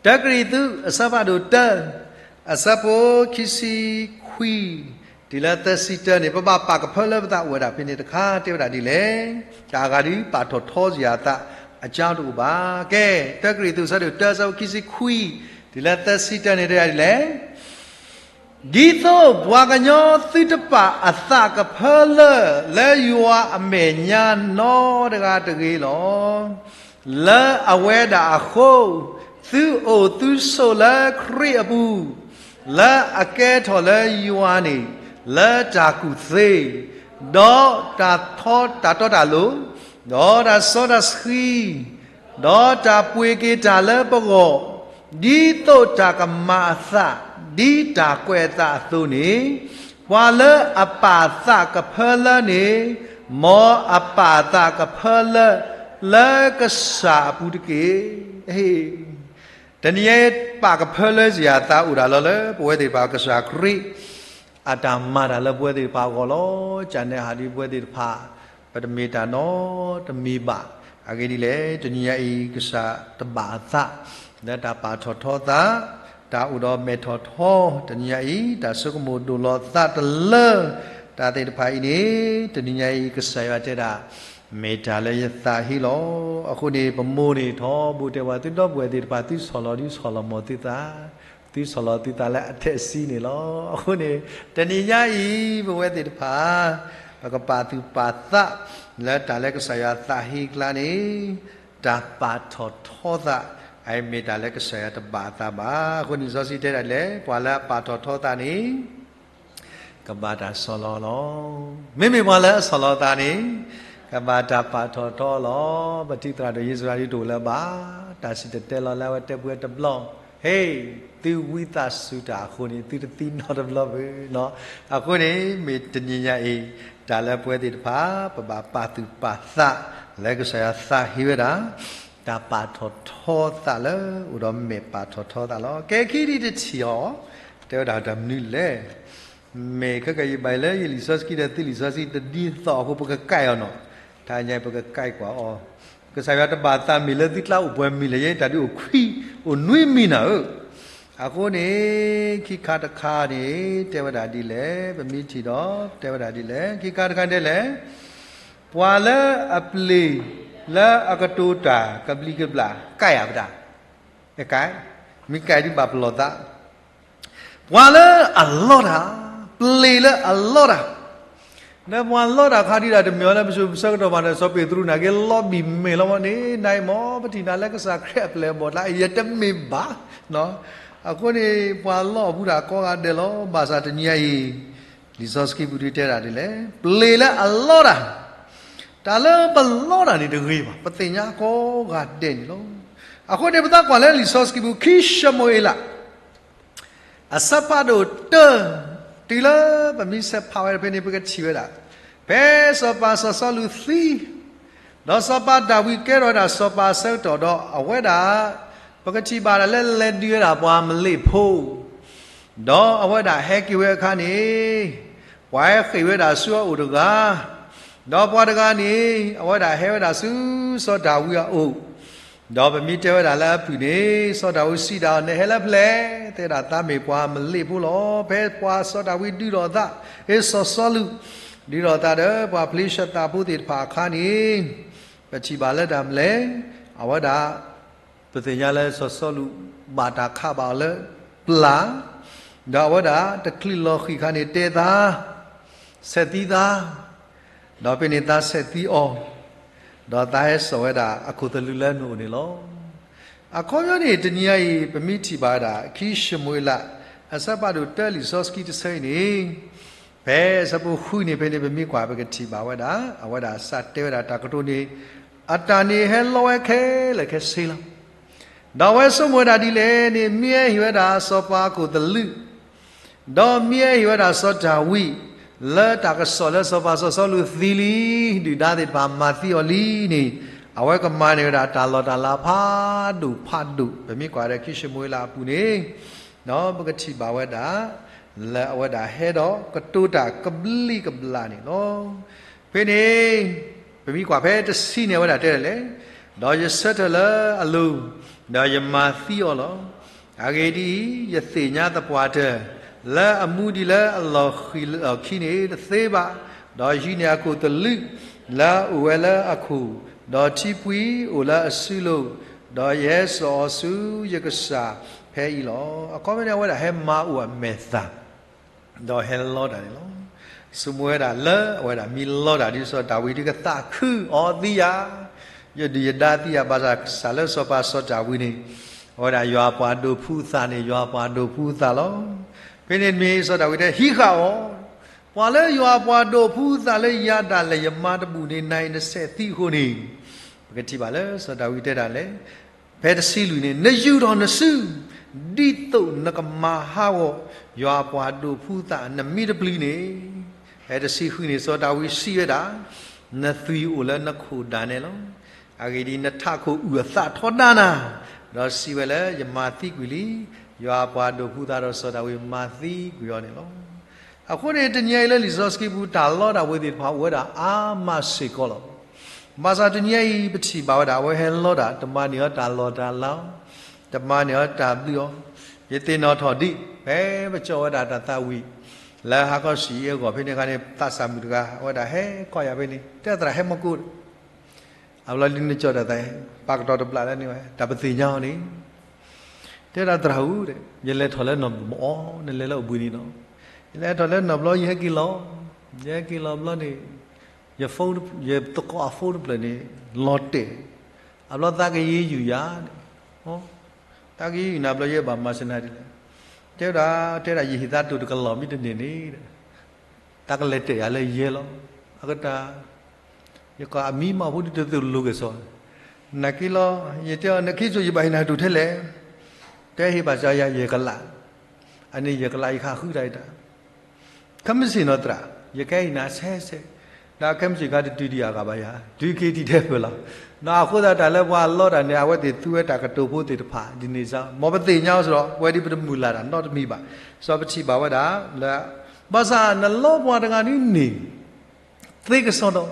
တၢကရံၣ်သူး အဆၢဖးဒိၣ်တၢ အဆၢဖိခံဆံခွံ တုၤလၢသၢဆံတၢန့ၣ် ပဘၣ်ပာ်ကဖၢလၢပသးအိၣ်ဝဲဒၣ်ဖဲန့ၣ်တခါ တဲဝဲဒၣ်ဒ်လဲၣ်, တၢ်အဂၤဒ်ပာ်ထီၣ်ထီစ့ၢ်အသးအကါတအိၣ်ဘၣ်. ကဲ, တၢကရံၣ်သူး အဆၢဒိၣ်တၢ အဆၢဖိခံဆံခွံ တုၤလၢသၢဆံတၢန့ၣ် တဲဝဲဒၣ်ဒ်လဲၣ် ဒ်သိးပှၤကညီသုတပာ်အသးကဖၢလၢ လၢယွၤအမဲာ်ညါနီတဂၤတဂ့ၤလီၤ. လၢအဝဲဒၣ်အဃိ, သုအိၣ်သုဆိးလၢခရံာ်အပူၤ, လၢအကဲထီၣ်လၢယွၤန့ၣ် လၢတၢ်ကူၣ်သ့, ဒီးတၢ်ထီတၢ်တီတၢ်လိၤ, ဒီးတၢ်စီတၢ်ဆှံ ဒီးတၢ်ပှ့ၤက့ၤတၢ်လၢပဂီၢ်, ဒ်သိးတၢ်ကမၤအသး, ဒ်တၢ်ကွဲးအသးအသိးန့ၣ်, ပှၤလၢအပာ်သးကဖၢလၢန့ၣ်, မ်အပာ်သးကဖၢလၢ လၢကစၢ်အပူၤတက့ၢ်. တနံၤအံၤ ပာ်ကဖၢလၢစ့ၢ်အသးအိၣ်ဒၣ်လီၤလၢ ပဝဲသ့ၣ်တဖၣ်ကစၢ်ခရံာ် အတၢ်မၤတၢ်လၢပဝဲသ့ၣ်တဖၣ်အဂီၢ်လီၤ. ကန့ၣ်ဟးဒ်ပဝဲသ့ၣ်တဖၣ် ပတမ့ၢ်တၢ်နီတမံၤဘၣ်. အဂ့ၢ်ဒ်လဲၣ်, တနံၤညါအံၤ ကစၢ်တဘၣ်အသး လၢတၢ်ပာ်ထီၣ်ထီသး, တၢ်အိၣ်ဒီးမဲာ်ထီၣ်ထီ, တနံၤညါအံၤ တၢ်ဆိကမိၣ်ဒိၣ်လီၤသးတလၢ တၢ်သ့ၣ်တဖၣ်အံၤန့ၣ်, တနံၤညါအံၤ ကစၢ်ယွၤတဲဒၣ် မ့ၢ်တၢ်လၢယသးဟ့လီၤ. အဃိန့ၣ် ပမိၢ်န့ၣ်ထီဘိတဲဝဲ သုဒီပုၢ်ဝဲၢ်သ့ၣ်တဖၣ် သုဆီၣ်လီၤဒုးဆီၣ်လီၤမီၤသုသး, သုဆီၣ်လီၤသုသးလၢအထဲးစံန့ၣ်လီၤ. အဃိန့ၣ် တနံၤညါအံၤ ပဝဲသ့ၣ်တဖၣ် ပကပာ်သူၣ်ပာ်သး လၢတၢ်လၢကစၢ်ယွၤသးဟ့ကျါန့ၣ်, တၢ်ပာ်ထီၣ်ထီသး အအံၤမ့ၢ်တၢ်လၢကစၢ်ယွၤတဘၣ်အသးဘၣ်. အဃိန့ၣ် လံာ်စီဆှံတဲဒၣ်လဲၣ်, ပှၤလၢအပာ်ထီၣ်ထီသးန့ၣ် ကဘၣ်တၢ်ဆီၣ်လီၤလီၤ. မ့မ့ၢ်ပှၤလၢအဆီၣ်လီၤသးန့ၣ် ကဘၣ်တၢ်ပာ်ထီၣ်ထီလီၤ. ပထံၣ်သရၣ်ဒိၣ်ယ့ၣ်ၡူးခရံာ်တအိၣ်လၢၤဘၣ်. တၢ်စံၣ်တဲၤတဲလီၤလၢအဝဲတဲပှဲၤတဘျီ, ဟ့, သုဝံသးစူၤတၢ်အဃိန့ၣ် သုတသံနီတဘျီဘၣ်. အဃိန့ၣ် မ့ၢ်တနံၤညါအံၤ တၢ်လၢပဝဲသ့ၣ်တဖၣ် ပဘၣ်ပာ်သူၣ်ပာ်သး လၢကစၢ်ယွၤသးဟ့ဝဲဒၣ် တၢ်ပာ်ထီၣ်ထီသးလၢ အိၣ်ဒီးမဲာ်ပာ်ထီၣ်ထီသးလီၤ. ကဲ ခံထံၣ်တထံၣ်အီၤ, တဲဝဲဒၣ်တၢ်မနုၤလဲၣ်. မ့ၢ်ခဲကယံာ်ဘၣ်လၢယလံာ်စီဆှံဒီးသုလံာ်စီဆှံတဒ်သိးအဃိ ပကကဲအီၤနီၤ. တနံၤညါအံၤ ပကကဲကွၢ်အီၤ, ကစၢ်ယွၤတဘၣ်သးမ့ၢ်လၢသုကျါအိၣ်ပှဲၤမံၤလဲၣ်, ယဲတၢ်ဒုးအိၣ်ခွံ, အိၣ်နွံမံၤနၤဧၢ. အဃိန့ၣ် ခံခါတခါန့ၣ် တဲဝဲဒၣ်ဒ်လဲၣ်, ပမ့ၢ်ထံၣ်ဒီး တဲဝဲဒၣ်ဒ်လဲၣ်, ခံခါတခါဒ်လဲၣ်, ပှၤလၢအပျ့ၤလၢအကတိၤတၢ်ကဘျံးကဘျၣ် ကဲယၤပတၢ်, ကဲ, မ့ၢ်ကဲဒ်ဘၣ်ပလီၢ်သး ပှၤလၢအလီတၢ်, ပျ့ၤလၢအလီတၢ်, ဒီးပှၤလီတၢ်ခါဒ်ဒီးတမ့ၢ်အီၤလၢပစိၤပဆၢကတီၢ်ဘၣ်ဒီး စီၤပ့းတရူးန့ၣ် က့ၤလီဘံၣ်မဲာ်လီၤမ့ၢ်န့ၣ်, နအံၤမ့ၢ်ပထံၣ်နၤလၢကစၢ်ခရံာ်အပျဲၢ်အဘီၣ်ကျါ ယတမ့ၢ်ဘၣ်. အဃိန့ၣ် ပှၤလီအီၣ်ပူၤတၢ်ကိးဂၤဒဲးလီၤ. ဘၣ်ဆၣ်တနံၤအံၤ လံာ်စီဆှံပူၤဒုးတဲဒၣ်ဒ်လဲၣ်, ပျ့ၤလၢအလီတၢ်, တၢ်လၢပလီတၢ်န့ၣ်တဂ့ၤဘၣ်, ပသ့ၣ်ညါကိးဂၤဒဲးန့ၣ်လီၤ. အဃိန့ၣ် ပသးကွၢ်လၢလံာ်စီဆှံပူၤ ခံၡမူၤအ့လး အဆၢဖးဒိၣ်တၢ, တုၤလၢပမ့ၢ်ဆဲးဖးဝဲဖဲန့ၣ် ပကထံၣ်ဝဲဒၣ်, ဖဲစီၤပၤစီၤစီလူးသံ, ဒီးစီၤပၤဒၤဝံးကဲထီၣ်ဝဲဒၣ်စီၤပၤအဆၢကတီၢ်ဒီး အဝဲဒၣ် ပကထံၣ်ဘၣ်ဒၣ်လၢလဲၤဒုးဝဲဒၣ်ပှၤအမလ့ၣ်ဖိ, ဒီးအဝဲဒၣ်ဟဲက့ၤဝဲအခါန့ၣ်, ပှၤဟဲဃ့ၢ်ဝဲဒၣ်ဆူအအိၣ်တဂၤ, ဒီးပှၤတဂၤန့ၣ် အဝဲဒၣ်ဟဲဝဲဒၣ်ဆူစီၤဒၤဝံးအအိၣ်, ဒီးပမ့ၢ်တဲဝဲဒၣ်လၢအဖုၣ်န့ၣ် စီၤဒၤဝံးစံးဒၣ်အီၤ နဟဲလၢဖဲလဲၣ်, တဲဒၣ်သးမ့ၢ်ပှၤအမလ့ၣ်ဖိလီၤ. ဖဲပှၤစီၤဒၤဝံးဒုးထီၣ်အသး, ဖဲစီၤစီလူး ဒုးထီၣ်အသးဒီး ပှၤဖလ့ၡသးဖိသ့ၣ်တဖၣ်အခါန့ၣ်, ပထံၣ်ဘၣ်လၢတၢ်မနုၤလဲၣ်, အဝဲဒၣ် ပသ့ၣ်ညါလၢစီၤစီလူးဘၣ်တၢ်ခးဘၣ်အီၤလၢပျၢ်, ဒီးအဝဲဒၣ်တချုးလီၤဃံၤအခါန့ၣ်တဲသး, ဆဲးသံသး, ဒီးဖဲန့ၣ်သးဆဲးသံအီၤ, ဒီးသးဟဲစိာ်ဝဲဒၣ်အခိၣ်သလုးလၢနအိၣ်န့ၣ်လီၤ. အခီပညီန့ၣ် တနံၤအံၤ ပမ့ၢ်ထံၣ်ဘၣ်ဝဲဒၣ် ခံၡမူၤအ့လး အဆၢဖးဒိၣ်တၢ လံာ်စီဆှံတဆၢအံၤန့ၣ်, ဖဲအဆၢဖိဃုန့ၣ် ဖဲန့ၣ် ပမ့ၢ်ကွၢ် ပကထံၣ်ဘၣ်ဝဲဒၣ် အဝဲဒၣ်စးတဲဝဲဒၣ်တၢ်ကတိၤန့ၣ်, အတၢ်န့ၣ်ဟဲလီဝဲခဲလၢာ်ခဲဆ့လီၤ. ဒီးအဝဲဆိကမိၣ်ဝဲဒၣ်ဒ်လဲၣ်န့ၣ် မ့ၢ်ဟဲဟ့ၣ်ဝဲဒၣ်စီၤပၤအခိၣ်သလုး, ဒီးမ့ၢ်ဟဲဟ့ၣ်ဝဲဒၣ်စီၤဒၤဝံး လၢတၢ်ကစီၣ်လၢစီၤပၤစီၤစီလူးသံလံ, ဒုၣ်ဒါသ့ၣ်တဖၣ်မၤသံအီၤလံန့ၣ်, အဝဲကမၤန့ၢ်ဝဲဒၣ်တၢ်လီၢ်တၢ်လၤဖးဒိၣ်ဖးဒိၣ်, ပမ့ၢ်ကွၢ်ဒီးခံၡမူၤအ့လးအပူၤန့ၣ်, ဒီးပကထံၣ်ဘၣ်ဝဲဒၣ် လၢအဝဲဒၣ်ဟဲဒီးကတိၤတၢ်ကဘျံးကဘျၣ်န့ၣ်လီၤ. ဖဲန့ၣ် ပမ့ၢ်ကွၢ်ဖဲတဆံန့ၣ် အဝဲဒၣ်တဲဒ်လဲၣ်, ဒီးယဆၢထၢၣ်လၢအလိၤ, ဒီးယမၤသံအီၤလီၤ. အဂ့ၢ်ဒ်အံၤ, ယသ့ၣ်ညါသပှၢ်တၢၢ်, လၢအမူဒံးလၢအလီၢ်ဃံၤလီၢ်ခံန့ၣ်တသ့ဘၣ်, ဒီးယဟံးန့ၢ်အခိၣ်သလုး လၢအအိၣ်ဝဲလၢအခိၣ်, ဒီးထံပှံၤအိၣ်လၢအစုလိၤ, ဒီးယဟဲစိာ်အီၤဆူယကစၢ်ဖဲအံၤလီၤ. အခီပညီန့ၣ် အဝဲဒၣ်ဟဲမၤအိၣ်အမဲာ်သၣ် ဒီးဟဲလီတၢ်န့ၣ်လီၤ. ဆိကမိၣ်ဝဲဒၣ်လၢအဝဲဒၣ်မ့ၢ်လီတၢ်ဒ်စီၤဒၤဝံးဒ်ကသးခုအီၤသံယၤ, ယဒုၣ်ယဒါသံယၤ ဘၣ်ဆၣ်ကစၢ်လၢစီၤပၤစီၤဒၤဝံးန့ၣ်, အဝဲဒၣ်ယွၤအပှၤဒိးဖှူသးန့ၣ် ယွၤအပှၤဒိးဖှူသးလီၤ. ဖဲန့ၣ်မ့ၢ်စီၤဒၤဝံးတဲဟံးဃာ်အီၤ, ပှၤလၢယွၤအပှၤဒိးဖှူသးလၢယၤဒၣ်လဲာ် ယမၤတဘူၣ်န့ၣ် နအံၤနဆဲးသံအဃိန့ၣ်, ပကထံၣ်ဘၣ်လၢစီၤဒၤဝံးတဲဒၣ်လဲၣ် ဖဲတဆံလွံၢ်န့ၣ် နယူာ်ထီၣ်နစု, ဒ်သိးနကမၤဟးဂီၤ ယွၤအပှၤဒိးဖှူသး နမ့ၢ်တပျုၤန့ၣ်, ဖဲတဆံဃုန့ၣ် စီၤဒၤဝံးစံးဝဲဒၣ်, နသွံၣ်အိၣ်လၢနခိၣ်ဒၣ်နဲလီၤ. အဂ့ၢ်ဒ်အံၤ, နထးခိၣ်အုၣ်အသးထီဒါနၤ, ဒီးစံးဝဲလၢ ယမၤသံကွံာ်လံ. ယွၤအပှၤဒိးဖှူသးဒီးစီၤဒၤဝံးမၤသံကွံာ်အီၤန့ၣ်လီၤ. အဃိန့ၣ် တနံၤအံၤလၢလံာ်စီဆှံပူၤ တၢ်လီတၢ်ဝ့ၤသ့ၣ်တဖၣ်အိၣ်ဝဲဒၣ်အါမးစ့ၢ်ကီးလီၤ. ဘၣ်ဆၣ်တနံၤအံၤ ပထံၣ်ဘၣ်ဝဲဒၣ် အဝဲဟဲလီတၢ် တမၤန့ၢ်အီၤတၢ်လီၢ်တၢ်လၤ, တမၤန့ၢ်အီၤတၢ်ဘျုးအီၤ, ယသ့ၣ်နီၣ်ထီၣ်ဒံး ဖဲပကၠီဝဲဒၣ်တၢ်သးဝံၣ် လၢဟါခီဆံးအဂီၢ်ဖဲန့ၣ်အခါန့ၣ် သးစၢ်မုၣ်တဂၤ အဝဲဒၣ်ဟဲခီယၤဖဲန့ၣ် တဲသရၣ်ဟဲမီၢ်ကိၣ် အဘျီလံနကၠီတၢ်သး ပာ်ကတီၤတဘျးလၢန့ၣ်ဝဲ တၢ်ပသ့ၣ်ညါအီၤန့ၣ် တဲဒၣ်သရၣ်ဧၢ, ယလဲၤထီၣ်လၢနီၢ်ဘျီၣ် နလဲၤလၢအဘှံးန့ၣ်နီၤ, ယလဲၤထီၣ်လၢနီၢ်ဘျီၣ် ယဟဲက့ၤလီၤ, ယဟဲက့ၤလီၤဘျီန့ၣ် ယ phone ယသကိးအ phone တဖျၢၣ်န့ၣ် လီၤတဲာ်, အဘျီသးကယံာ်ယုာ်ယၤန့ၣ်, သးကယံာ်ယုာ်နၤဘျီယဲဘၣ်မၤစၢၤနၤဒ်လဲၣ်, တဲဝဲဒၣ် တဲဒၣ်ယဟ့ၣ်သးတိၢ်တကလီၢ်မ့ၢ်တန့ၢ်န့ၣ်, သးကလဲၤတဲာ်ယၤလၢယဲလီၤ, အကတၢၢ် ယကအမံမးဖိဒုတသိၣ်လိၤက့ၤစီၤ, နာ်က့လီၤ, ယတဲအီၤ နခ့စိာ်ယဘၣ်ဟ့ၣ်နၤဒိၣ်ထဲလဲၣ်, တဲဟ့ၣ်ဘၣ်စၢၤယၤယဲၢ်ကလး, အန့ၣ်ယဲၢ်ကလးယကဟးဃုတၢ်အံၤတၢ် ခဲမုၢ်ဆ့ၣ်နီၤသရၣ်, ယကဟဲအံၤနၤဆဲးဆဲး, ဒီးခဲမုၢ်ဆ့ၣ်ခါတတုၤဒံးအဂၤဘၣ်ယၤ, တုၤက့ၤတံာ်ထဲဖၢလီၤ. နီၢ်အဃိသတးတၢ်လၢပှၤလီတၢ်န့ၣ် အဝဲသ့ၣ်သူဝဲတၢ်ကတိၤဖိသ့ၣ်တဖၣ် ဒ်န့ၣ်စ့ၢ် မ်ပသ့ၣ်ညါအီၤစ့ၢ်ဒီး ပဝဲဒ်ပတမုၢ်လၢ်တၢ်နီတမံၤဘၣ်. စီၤပထံၣ်ဘၣ်ဝဲဒၣ်လၢ ဘၣ်ဆၣ်နလီပှၤတဂၤဒ်န့ၣ် သ့ကစီဒီ,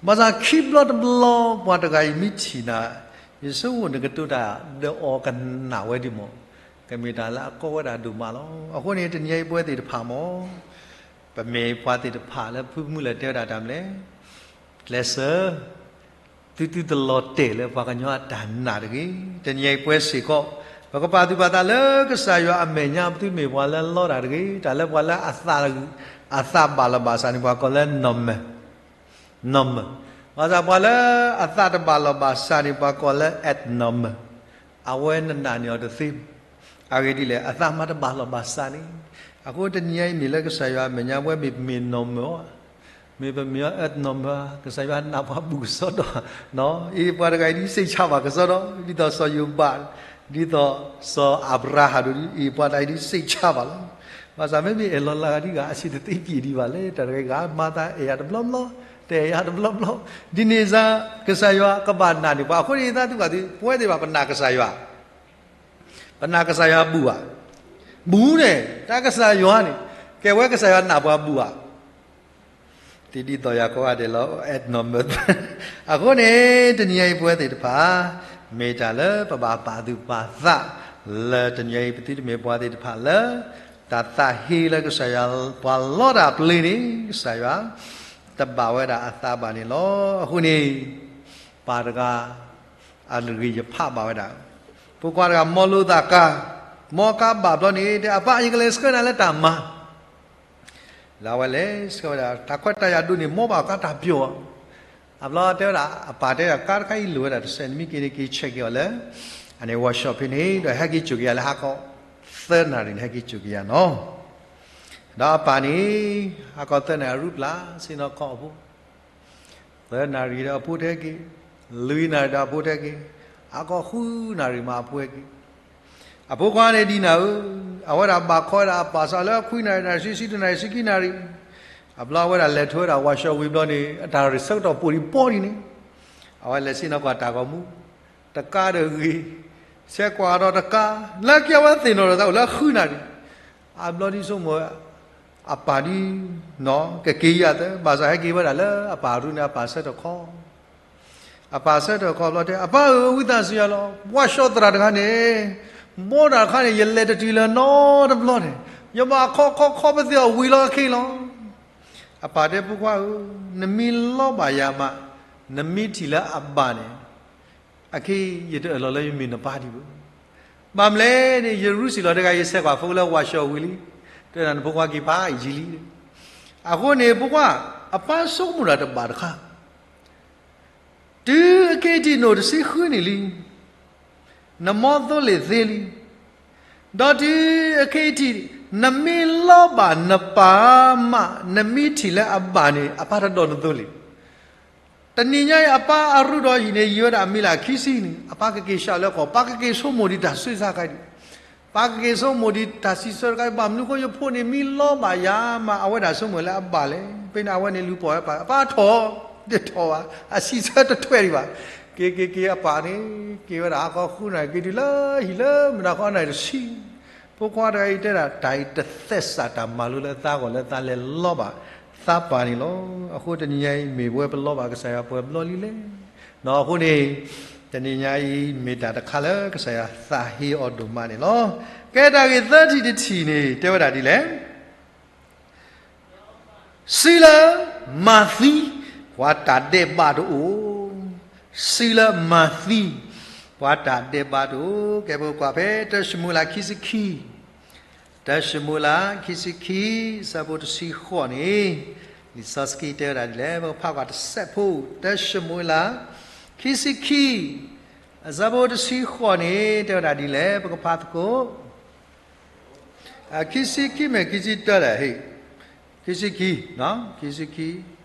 ဘၣ်ဆၣ်ခံဘျီတဘျီပှၤတဂၤအံၤမ့ၢ်ထံၣ်နၤ, ယဆိကမိၣ်နကတိၤတၢ်ဒီးအီၤကနၣ်ဝဲဒံးမး, ကမ့ၢ်တၢ်လၢအကီဝဲဒၣ်ဒိၣ်မးလီၤ. အဃိန့ၣ် တနံၤအံၤပဝဲသ့ၣ်တဖၣ်မး ပမ့ၢ်ပှၤသ့ၣ်တဖၣ်လၢဖုမုၢ်လၢ်တဲဝဲဒၣ်တၢ်မနုၤလဲၣ်, ကျဲးစၢး သုသုတလီၤတဲာ်လၢပှၤကညီအတၢ်နာ်တဂ့ၤ. တနံၤအံၤပဝဲစ့ၢ်ကီး ပကပာ်သူၣ်ပာ်သးလၢကစၢ်ယွၤအမဲာ်ညါ သုမ့ၢ်ပှၤလၢလီတၢ်တဂ့ၤ. တၢ်လၢပှၤလၢအသး အသးဘၣ်လီၤဘၣ်စးန့ၣ် ပှၤကိးလၢ normal, normal, ဘၣ်ဆၣ်ပှၤလၢအသးတဘၣ်လီၤဘၣ်စးန့ၣ် ပှၤကိးလၢ abnormal, အဝဲနနာ်န့ၢ်အီၤတသ့ အဂ့ၢ်ဒ်လဲၣ်, အသးမၤတဘၣ်လီၤဘၣ်စးန့ၣ်. အဃိတနံၤအံၤမ့ၢ်လၢကစၢ်ယွၤအမဲာ်ညါ ပဝဲမ့ၢ်ပမ့ၢ် normal ဧါ, မ့ၢ်ပမ့ၢ် abnormal ဧါ, ကစၢ်ယွၤနာ်ပှၤဘူးကစီဒီ, အံၤပှၤတဂၤအံၤဒ်စိတ်ချပါကစီဒီ, ဒ်သိးစီၤယိၤဘး, ဒ်သိးစီၤအၤဘြၤဟၣ်ဒိၣ်ဒ်အံၤ ပှၤတဂၤအံၤဒ်စိတ်ချပါလီၤ. ဘၣ်ဆၣ်မ့မ့ၢ်အဲၣ်လီၤလၢဂၤဒ်ဂၤ အဆံးတသ့က့ၤဒံးဘၣ်လဲၣ်, တၢ်တဂၤဂၤမၤသးအဲၣ်ယၤတဘျီဘျီ, တအဲၣ်ယၤတဘျီဘျီ, ဒ်န့ၣ်စ့ၢ် ကစၢ်ယွၤကဘၣ်နာ်န့ၢ်ပှၤ. အဃိန့ၣ် သးသူၣ်ကသ့ ပဝဲသ့ၣ်တဖၣ်ပနာ်ကစၢ်ယွၤ ပနာ်ကစၢ်ယွၤဘူးဧါ, ဘူးန့ၣ် တၢ်ကစၢ်ယွၤန့ၣ် ကဲဝဲကစၢ်ယွၤနာ်ပှၤဘူးဧါ, တဒ်သိးယၤကိးဂၤဒဲးလီၤ abnormal. အဃိန့ၣ် တနံၤအံၤပဝဲသ့ၣ်တဖၣ် မ့ၢ်တၢ်လၢပဘၣ်ပာ်သူၣ်ပာ်သး လၢတနံၤအံၤပသုတမ့ၢ်ပှၤသ့ၣ်တဖၣ်လၢ တၢ်သးဟ့လၢကစၢ်ယွၤ ပှၤလီတၢ်ပျ့ၤန့ၣ် ကစၢ်ယွၤ တဘၣ်ဝဲဒၣ်အသးဘၣ်န့ၣ်လီၤ. အဃိန့ၣ် ပၢ်တဂၤ အဂ့ၢ်ယဖးဘၣ်ဝဲဒၣ်, ဖိခွါတဂၤ မီလိသးကါ, မီကါဘၣ်ဘျီန့ၣ် တဲအပၢ် ယကလဲၤဆှၢနၤလၢတၢ်မၤ, လၢအဝဲလဲၤဆှၢဝဲဒၣ် တၢ်ခွဲးတၢ်ယာ်ဒိၣ်န့ၢ် မီဘၣ်ကါတၢ်ပျီၤ, အဘျီတဲဝဲဒၣ် အပၢ်တဲဝဲဒၣ် ကါတခါအံၤလိၣ်ဝဲဒၣ်တစဲး နမ့ၢ်က့ၤန့ၣ် က့ၤ check က့ၤအီၤလၢ အန့ၣ် workshop ဖဲန့ၣ် ဒီးဟဲက့ၤစိာ်က့ၤယၤလၢဟါခီ သၢနၣ်ရံၣ်န့ၣ် ဟဲက့ၤစိာ်က့ၤယၤနီၤ. ဒီးအပၢ်န့ၣ် ဟါခီသၢနၣ်ရံၣ် အရူၣ်ပျၢ် ဆ့ၣ်နီၤခီၣ်အဖိ သၢနၣ်ရံၣ်ဒီးအဖိထဲက့ၤ, လွံၢ်နၣ်ရံၣ်ဒီးအဖိထဲက့ၤ, ဟါခီဃုနၣ်ရံၣ်မးအဖိဟဲက့ၤ. အဖိခွါန့ၣ်ဒ်နၤဧၢ, အဝဲဒၣ်ဘၣ်ခီဝဲဒၣ်အပၢ်စးလၢခွံနၣ်ရံၣ် နၣ်ရံၣ်ဆံ ဆံတနၣ်ရံၣ် ဆံခံနၣ်ရံၣ်, အဘျီအဝဲဒၣ်လဲၤထီၣ်ဝဲဒၣ် workshop ဝံၤဘျီန့ၣ် အတၢ်ရ့ၣ်ဆၢကတီၢ်ပိာ်ဒံးပီဒံးန့ၣ်, အဝဲလဲၤဆ့ၣ်နီၤကွၢ်တၢ်ဂီၤမူ, တကါဒီးဂ့ၤ, ဆဲးကွၢ်ဒီးတကါ, လၢခံအဝဲသ့ၣ်နီၣ်ထီၣ်သးအိၣ်လၢဃုနၣ်ရံၣ်, အဘျီဒ်ဆိကမိၣ် အပၢ်ဒ် ကက့ၤယၤသၢ, ဘၣ်ဆၣ်ဟဲက့ၤဝဲဒၣ်လၢအပၢ်အရူၣ်န့ၣ် အပၢ်ဆၢထၢၣ်ခီ, အပၢ်ဆၢထၢၣ်ခီဘျီတဲ အပၢ်ဧၢ ဝံသးစူၤယၤလီၤ, ဘှါရှီသရၣ်တဂၤန့ၣ် ဘီတၢ်တခါန့ၣ် ယလဲၤတတုၤလၢၤနီတဘျီန့ၣ် ယဘၣ်ခီခီခီပသ့ၣ်အီၤဝံၤလီၤအခံလီၤ. အပၢ်တဲ ဖိခွါဧၢ, နမ့ၢ်လီဘၣ်ယၤမး, နမ့ၢ်ထံၣ်လၢအဘၣ်န့ၣ် အခဲအံၤယတအၢၣ်လီၤလၢယမ့ၢ်နပၢ်ဒံးဘၣ်. ဘၣ်မနုၤလဲၣ်န့ၣ် ယရူၢ်စံၣ်လီၤတဂၤ ယဆဲးကွၢ်ဖိလၢ ဝၤၡီၣ်ဝံၤလံ, တဲဒၣ်နဖိခွါက့ၤဖးယံာ်လံ. အဃိန့ၣ် ဖိခွါ အပၢ်ဆိကမိၣ်တၢ်တဘၣ်တခါ, တုၤအခဲအံၤထံၣ်နအိၣ်တဆံဃုနံၣ်လံ, နမီသိလ့ၣ်သ့လံ, ဒီးတုၤအခဲအံၤထံၣ် နမ့ၢ်လီဘၣ်နပၢ်မး နမ့ၢ်ထံၣ်လၢအဘၣ်န့ၣ် အပၢ်တဒိးနသိလ့ၣ်. တနံၤညါအံၤ အပၢ်အရူၣ်ဒီးယံာ်န့ၣ် ယံာ်ဝဲဒၣ်အမံၤလၢခံဆံနံၣ်, အပၢ်ကက့ၤဆှးလၢဃီ, ပၢ်ကက့ၤဆိကမိၣ်ဒံးတၢ်ဆူးစါခါဒံး, ပၢ်ကက့ၤဆိကမိၣ်ဒံးတၢ်စံးဆၢတခါ, ဘၣ်မနုၤဃိယဖိန့ၣ်မ့ၢ်လီဘၣ်ယၤမး အဝဲဒၣ်ဆိကမိၣ်လၢအဘၣ်လဲၣ်. ဖဲန့ၣ် အဝဲန့ၣ်လူၤပိာ်ဝဲပၢ်, ပၢ်ထီၣ်, တထီၣ်ဘၣ်, အစံးဆၢတထွဲဒံးဘၣ်. က့ၤက့ၤက့ၤ အပၢ်န့ၣ် က့ၤဝဲဒၣ်ဟါခီဃုနၣ်ရံၣ် က့ၤတုၤလၢဟံၣ်လၢမုၢ်နၤခီနၣ်ရံၣ်တဆံ, ဖိခွါတဂၤအံၤတဲဒၣ် တၢ်အံၤတသဲစးတၢ်မၤလိလၢသးဂီၢ်လၢသးလဲၤလီဘၣ်သးပၢ်န့ၣ်လီၤ. အဃိတနံၤညါအံၤ မ့ၢ်ပဝဲပလီဘၣ်ကစၢ်ယွၤပှဲၤဘျီလံလဲၣ်. အဃိန့ၣ် တနံၤညါအံၤ မ့ၢ်တၢ်တခါလၢကစၢ်ယွၤသးဟ့အီၤဒိၣ်မးန့ၣ်လီၤ. ကဲ တၢ်ဂ့ၢ်သၢထံၣ်တထံၣ်န့ၣ် တဲဝဲဒၣ်ဒ်လဲၣ်. စုလၢမၤသံ ပှၤတၢ်ဒဲးဘးတအိၣ်, စုလၢမၤသံ ပှၤတၢ်ဒဲးဘးတအိၣ်. ကဲ ပကကွၢ်ဖဲ တၢၡမူၤအ့လး ခံဆံခံ, တၢၡမူၤအ့လး ခံဆံခံ အဆၢဖိတဆံဃိးန့ၣ် လံာ်စီဆှံတဲဝဲဒၣ်ဒ်လဲၣ်. ပကဖးကွၢ်တစဲးဖိ, တၢၡမူၤအ့လး ခံဆံခံ အဆၢဖိတဆံဃိးန့ၣ် တဲဝဲဒၣ်ဒ်လဲၣ်. ပကဖးသကိး ခံဆံခံမ့ၢ်ခံဆံတၢလဲၣ်, ဟ့ၣ်, ခံဆံခံ, ခံဆံခံ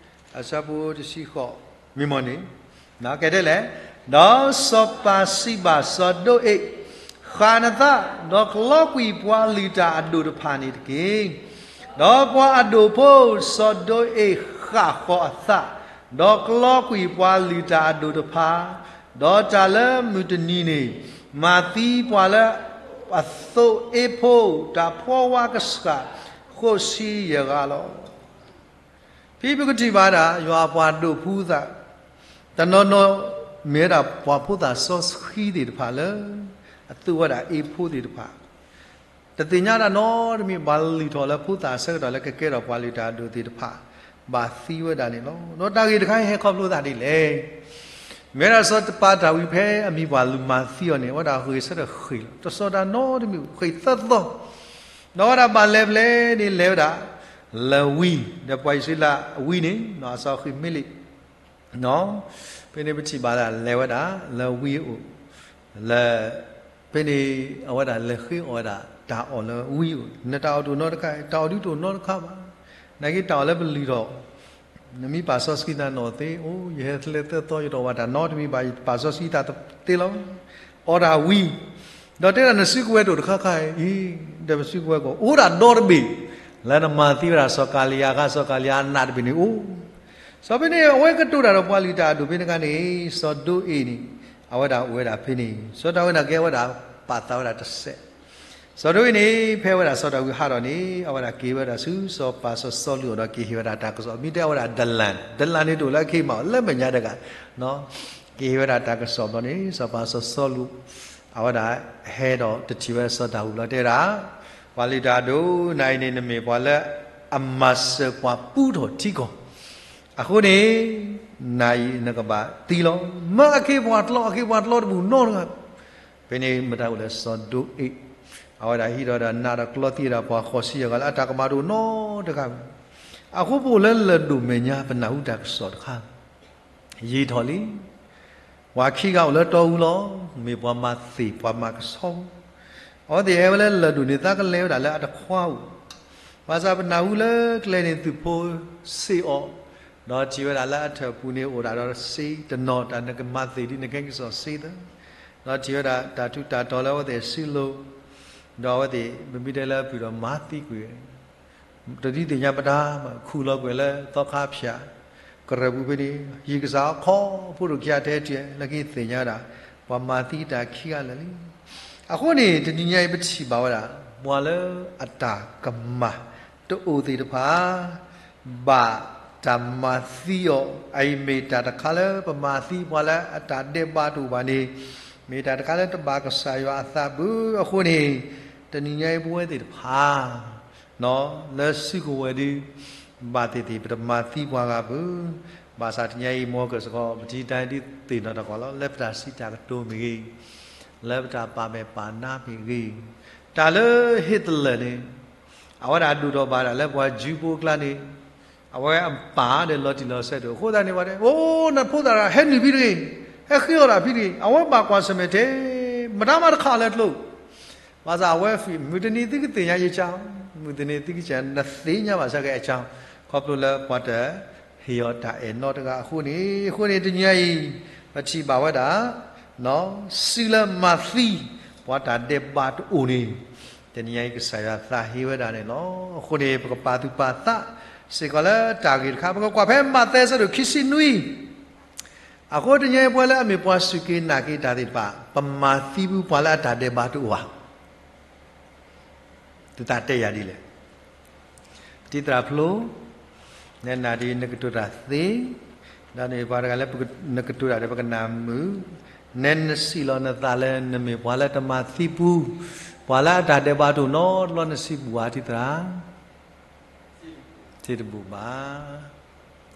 အဆၢဖိတဆံဃိး မ့ၢ်မ့ၢ်န့ၣ်, ကဲဒ်လဲၣ်, ဒီးစီၤပၤစံးဘၣ်စီၤဒိၣ်အ့ၣ်, ဃၣ်နသး, ဒီးကလီကွံာ်ပှၤလုၢ်တၢ်အဒိၣ်တဖၣ်န့ၣ်တက့ၢ်. ဒီးပှၤအဒိၣ်ဖိစီၤဒိၣ်အ့ၣ်ဃၣ်ဃီၤအသး, ဒီးကလီကွံာ်ပှၤလုၢ်တၢ်အဒိၣ်တဖၣ်, ဒီးတၢ်လၢမုၢ်တနံၤန့ၣ် မၤသံပှၤလၢအသိးအ့ၣ်ဖိ တၢ်ဖှီဝါကဆှၣ် ဃိးဆံယဲၢ်ဂၤလီၤ. ဖဲပကထံၣ်ဘၣ်ဒၣ် ယွၤအပှၤဒိးဖှူသး, တနီၤနီၤမ့ၢ်ဝဲဒၣ်ပှၤဖိသၣ်စီဆှံသ့ၣ်တဖၣ်လၢ အသိးဝဲဒၣ်အ့ၣ်ဖိသ့ၣ်တဖၣ်, တသ့ၣ်ညါတၢ်နီတမံၤ ဘၣ်လုၢ်ထီၣ်လၢဖိသၣ်ဆၢကတီၢ်လၢကကဲထီၣ်ပှၤလုၢ်တၢ်အဒိၣ်သ့ၣ်တဖၣ် ဘၣ်သံဝဲဒၣ်န့ၣ်လီၤ. ဒီးတၢ်ဂ့ၢ်တခါအံၤဟဲခီဖျိသးဒ်လဲၣ်. မ့ၢ်ဝဲဒၣ်စီၤပၤဒၤဝံးဖဲအမံၤပှၢ်လုၢ်မၤသံအီၤန့ၣ် အဝဲဒၣ်ဂဲၤဆၢထၢၣ်ဃ့ၢ်လီၤ. တစီၤတၢ်နီတမံၤ ဃ့ၢ်သၢသီ, ဒီးအဝဲဒၣ်ဘၣ်လဲၤဖဲလဲၣ်န့ၣ် လဲၤဝဲဒၣ် လၢၤဝံၤ, ဒီးပှၤအံၣ်စရ့လးအဝံၤန့ၣ် အစီၤဃံမ့လ့း ဖဲန့ၣ်ပထံၣ်ဘၣ်ဒၣ်လဲၤဝဲဒၣ် လၢၤဝံၤအအိၣ်, လၢ ဖဲန့ၣ် အဝဲဒၣ်လဲၤဃ့အီၣ်ဝဲဒၣ်တၢ်အီၣ်လၢၤဝံၤအအိၣ်, နတၢ်အီၣ်တအိၣ်နီတခါ, တၢ်အီၣ်ဒုးတအိၣ်နီတခါဘၣ်. နာ်က့တၢ်အီၣ်လၢပလုၢ်ထီၣ် နမ့ၢ်ပာ်စီဆှံသးနီၣ်သ့, အိၣ် ယဟဲလၢသၢသီ ယတအီၣ်ဘၣ်တၢ်နီတမံၤဘၣ်, ယပာ်စီဆှံသးသ့လီၤ. အီၣ်တၢ်ဝံၤ, ဒီးတဲဒၣ်နစုကဝဲၤတအိၣ်တခါခါအံၤ, ဒီးပစုကဝဲၤကီး အိၣ်ဒၣ်ဒီတဘ့ၣ်, လၢနမၤသံဝဲဒၣ်စီၤကၤလံယၤအခါ, စီၤကၤလံယၤအနးတဘ့ၣ်န့ၣ်အိၣ်. စီၤဖဲန့ၣ် အဝဲကတိၤတၢ်ဒီးပှၤလုၢ်တၢ်အဒိၣ်ဖဲန့ၣ်အခါန့ၣ် စီၤဒိၣ်အ့ၣ်န့ၣ် အဝဲဒၣ်အိၣ်ဝဲဒၣ်ဖဲန့ၣ်, စီၤဒၤဝံးနာ်က့အဝဲဒၣ်ပာ်သးဝဲဒၣ်တစဲး စီၤဒၤဝံးန့ၣ် ဖဲဝဲဒၣ်စီၤဒၤဝံးဟးထီၣ်န့ၣ် အဝဲဒၣ်က့ၤဝဲဒၣ်ဆူစီၤပၤစီၤစီလူးအအိၣ်ဒီးက့ၤဟ့ၣ်ဝဲဒၣ်တၢ်ကစီၣ်, မ့ၢ်တဲအဝဲဒၣ် ဒလၣ်, ဒလၣ်န့ၣ်တအိၣ်လၢအခ့မး လၢမဲာ်ညါတဂၤ, က့ၤဟ့ၣ်ဝဲဒၣ်တၢ်ကစီၣ်ဘျီန့ၣ် စီၤပၤစီၤစီလူး အဝဲဒၣ်ဟဲဒီးတထံၣ်ဝဲစီၤဒၤဝံးဘျီတဲဒၣ်, ပှၤလုၢ်တၢ်အဒိၣ်, နၤအံၤန့ၣ် နမ့ၢ်ပှၤလၢအမၤစၢၤပှၤပူထီၣ်ထံကီၢ်, အဃိန့ၣ် နၤအံၤနကဘၣ်သံလီၤ. မၢအခ့ပှၤကျီ, အခ့ပှၤကျီတဘူၣ်နီတဂၤ ဖဲန့ၣ်မတၤအိၣ်လဲၣ် စီၤဒိၣ်အ့ၣ်, အဝဲဒၣ်ဟံးဒီးဒီးနးဒီးကျီသံဝဲဒၣ်ပှၤဃိးဆံယဲၢ်ဂၤလၢအတၢ်ကမၤတအိၣ်နီတဂၤ, အဃိပအိၣ်လၢလၢၢ်ဒိၣ်မဲာ်ညါ ပနၢ်ဟူတၢ်ကစီၣ်တခါ, ယံာ်ထီၣ်လံ, ပှၤခံဂၤအိၣ်လၢတီအူလီၤ, မ့ၢ်ပှၤမၤသ့ၣ် ပှၤမၤကဆှီ, အဝဲသ့ၣ်ဟဲဝဲလၢလၢၢ်ဒိၣ်န့ၣ် သးကလဲၤဝဲဒၣ်လၢအတခွါအိၣ်, ဘၣ်ဆၣ်ပနၢ်ဟူလၢကျဲန့ၣ်သုးဖိစ့ၢ်အီၤ, ဒီးထံၣ်ဝဲဒၣ်လၢအထၢၣ်ပူၤန့ၣ်အိၣ်ဒၣ်ဒီးစ့တနီၤ တၢ်နကမၤသ့ၣ်ဒ်နကဲကစီၣ်စ့သၢ, ဒီးထံၣ်ဝဲဒၣ်တၢ်ထူးတၢ်တီၤလၢအဝဲသ့ၣ်စုလိၤ, ဒီးအဝဲသ့ၣ် ပမ့ၢ်တဲလၢအပူၤဒီးမၤသံကွံာ် တဒ်သ့ၣ်ညါပတၢ်မး ခူၣ်လီၤကွံာ်လၢသီခါဖၠၣ် ကရၢၢ်ပူၤဖဲန့ၣ် ယံာ်ကစၢ်အခီဖိတအိၣ်ခံဂၤထဲတဂၤ လၢခံသ့ၣ်ညါဝဲဒၣ် ပှၤမၤသံတၢ်ခံဂၤလၢာ်လံ. အဃိန့ၣ် တနံၤညါအံၤပထံၣ်ဘၣ်ဝဲဒၣ် ပှၤလၢအတၢ်ကမၣ်တအိၣ်သ့ၣ်တဖၣ် ဘၣ်တၢ်မၤသံအီၤ, အအံၤမ့ၢ်တၢ်တခါလၢပမၤသံပှၤလၢအတၢ်ဒဲးဘးတအိၣ်ဘၣ်န့ၣ်, မ့ၢ်တၢ်တခါလၢတဘၣ်ကစၢ်ယွၤအသးဘၣ်. အဃိန့ၣ် တနံၤညါအံၤပဝဲသ့ၣ်တဖၣ် လၢစုကဝဲၤဒုး ဘၣ်သ့ၣ်သ့ၣ် ပတမၤသံပှၤဂၤဘၣ်. ဘၣ်ဆၣ်တနံၤညါအံၤ မ်ကစ့ၢ်ကီး ပထံၣ်တၢ်ဒ်သ့ၣ်နီၣ်ထီၣ်ကီးလီၤ. လၢပတၢ်စံးတၢ်ကတိၤမ့ၢ်ဂ့ၤ, လၢပတၢ်ပာ်မဲာ်ပာ်နါမ့ၢ်ဂ့ၤ, တၢ်လၢဟ့းတလၢာ်န့ၣ် အဝဲဒၣ်ဒိၣ်ထီၣ်ဘၣ်ဒၣ်လၢပှၤကၠူဖိအကျါန့ၣ် အဝဲအပၢ်ဒီးလီၤတံၢ်လီၤဆဲးတအိၣ်. အဃိသတးန့ၣ် ပှၤတဲ အိၣ် နဖိသၣ်တဂၤ ဟဲနုာ်ဖဲတဂ့ၤ, ဟဲဃ့အီၣ်တၢ်ဖဲတဂ့ၤ, အဝဲဘၣ်ကွၢ်ဆၢၣ်မဲာ်ထဲ မတၤမးတခးအီၤလၢကျိ ဘၣ်ဆၣ်အဝဲ မုၢ်တနံၤသုကသ့ၣ်ညါယကၢ်, မုၢ်တနံၤသုကစၢ် နသ့ၣ်ညါဘၣ်ဆၣ်က့အကၢ်, ခီဖျိလၢပှၤတဟ့ၣ်အီၤတၢ်အဲၣ်နီတဂၤအဃိန့ၣ်. အဃိန့ၣ် တနံၤညါအံၤ ပထံၣ်ဘၣ်ဝဲဒၣ် စုလၢမၤသံ ပှၤတၢ်ဒဲးဘးတအိၣ်န့ၣ် တနံၤညါအံၤ ကစၢ်ယွၤသးဟ့ဝဲဒၣ်န့ၣ်လီၤ. အဃိန့ၣ် ပကပာ်သူၣ်ပာ်သးစ့ၢ်ကီးလၢတၢ်ဂ့ၢ်တခါ, ပကကွၢ်ဖဲမးသဲအဆၢဒိၣ်ခံဆံနွံ အဃိတနံၤညါအံၤ ပဝဲလၢအမ့ၢ်ပှၤစူၢ်က့ၤနာ်က့ၤတၢ်သ့ၣ်တဖၣ် ပမၤသံပှၤလၢအတၢ်ဒဲးဘးတအိၣ်ဧါ. သုသးတဲယၤဒ်လဲၣ်. ပတံၤသရၣ်ဖျိ, နဲနၤဒ်နကတိၤတၢ်သ့, ဒီးန့ၣ်ပှၤတဂၤလၢနကတိၤတၢ်ဒီးပကနၢ်မုာ်, နဲနစံးလီၤနသးလၢ နမ့ၢ်ပှၤလၢတမၤသံပှၤ, ပှၤလၢအတၢ်ဒဲးဘးတအိၣ်နီတဘျီ နစံးဘူးဧါ တံၤသရၣ် စံးတဘူးဘၣ်,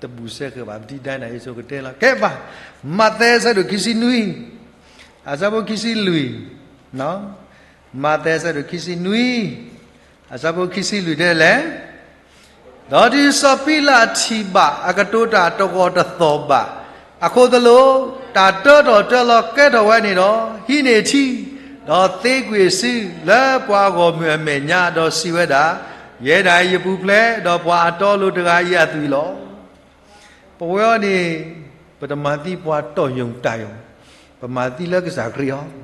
တဘူးစဲဃဲၤဘၣ်. ပတံၤဒဲနၤအ့ၣ်စိကတဲလီၤ. ကဲဘၣ်, မးသဲအဆၢဒိၣ်ခံဆံနွံ, အဆၢဖိခံဆံလွံၢ်, မးသဲအဆၢဒိၣ်ခံဆံနွံ, အဆၢဖိခံဆံလွံၢ်တဲလဲၣ်, ဒီးတုၤစီၤပံလးထံၣ်ဘၣ်အကတိၤတၢ်တဂီၢ်တသီၣ်ဘၣ်, အခိၣ်သလုး, တၢ်တၢထီၣ်တၢလီၤကဲထီၣ်ဝဲန့ၣ်ဒီး, ဟံးန့ၢ်ထံ, ဒီးသ့ကွံာ်အစုလၢပှၤအဂီၢ်မုၢ်အမဲာ်ညါ, ဒီးစံးဝဲဒၣ်, ယဲဒၣ်အံၤယပူၤဖျဲး, ဒီးပှၤအတီအလိၤတဂၤအံၤအသွံၣ်လီၤ. ပဝဲအံၤန့ၣ် ပတမၤသံပှၤတီၢ်ယိာ်တၢ်ယိာ်, ပမၤသံလၢကစၢ်ခရံာ်အီ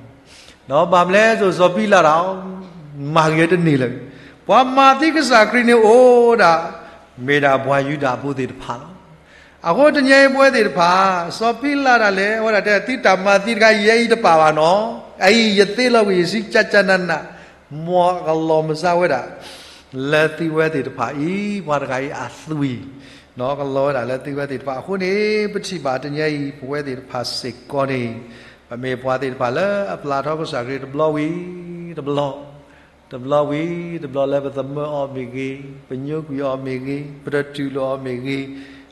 ၤ, ဒီးဘၣ်မနုၤလဲၣ် စီၤပံလးတၢ်အီၤ မၤဂ့ၤတန့ၢ်လၢၤ, ပှၤမၤသံကစၢ်ခရံာ်န့ၣ်အိၣ်ဒၣ် မ့ၢ်ဒၣ်ပှၤယူဒၤဖိသ့ၣ်တဖၣ်လီၤ. အဃိတနံၤအံၤပဝဲသ့ၣ်တဖၣ် စီၤပံလးတၢ်လဲၤဝဲဒၣ်တဲ သုတၢ်မၤသံတခါအံၤ ယဲအံၤတပာ်ဘၣ်နီၤ, အအံၤယသ့လီၤကွံာ်ယစုကၠးကၠးနးနး, မ်အကလီၤမၢ်ဝဲဒၣ် လၢသုဝဲသ့ၣ်တဖၣ်အံၤ ပှၤတဂၤအံၤအသွံၣ် ကလီၤဝဲဒၣ်လၢသုဝဲသ့ၣ်တဖၣ်အဃိန့ၣ် ပထံၣ်ဘၣ်တနံၤအံၤ ပဝဲသ့ၣ်တဖၣ်စ့ၢ်ကီးန့ၣ် ပမ့ၢ်ပှၤသ့ၣ်တဖၣ်လၢအပျၢ်ထီကစၢ်ခရံာ်တဘျီဝံၤတဘျီ, တဘျီဝံၤတဘျီလၢပသမၢအီၤမ့ၢ်ဂ့ၤ, ပညိကွံာ်အီၤမ့ၢ်ဂ့ၤ, ပတတူၢ်လိာ်အီၤမ့ၢ်ဂ့ၤ,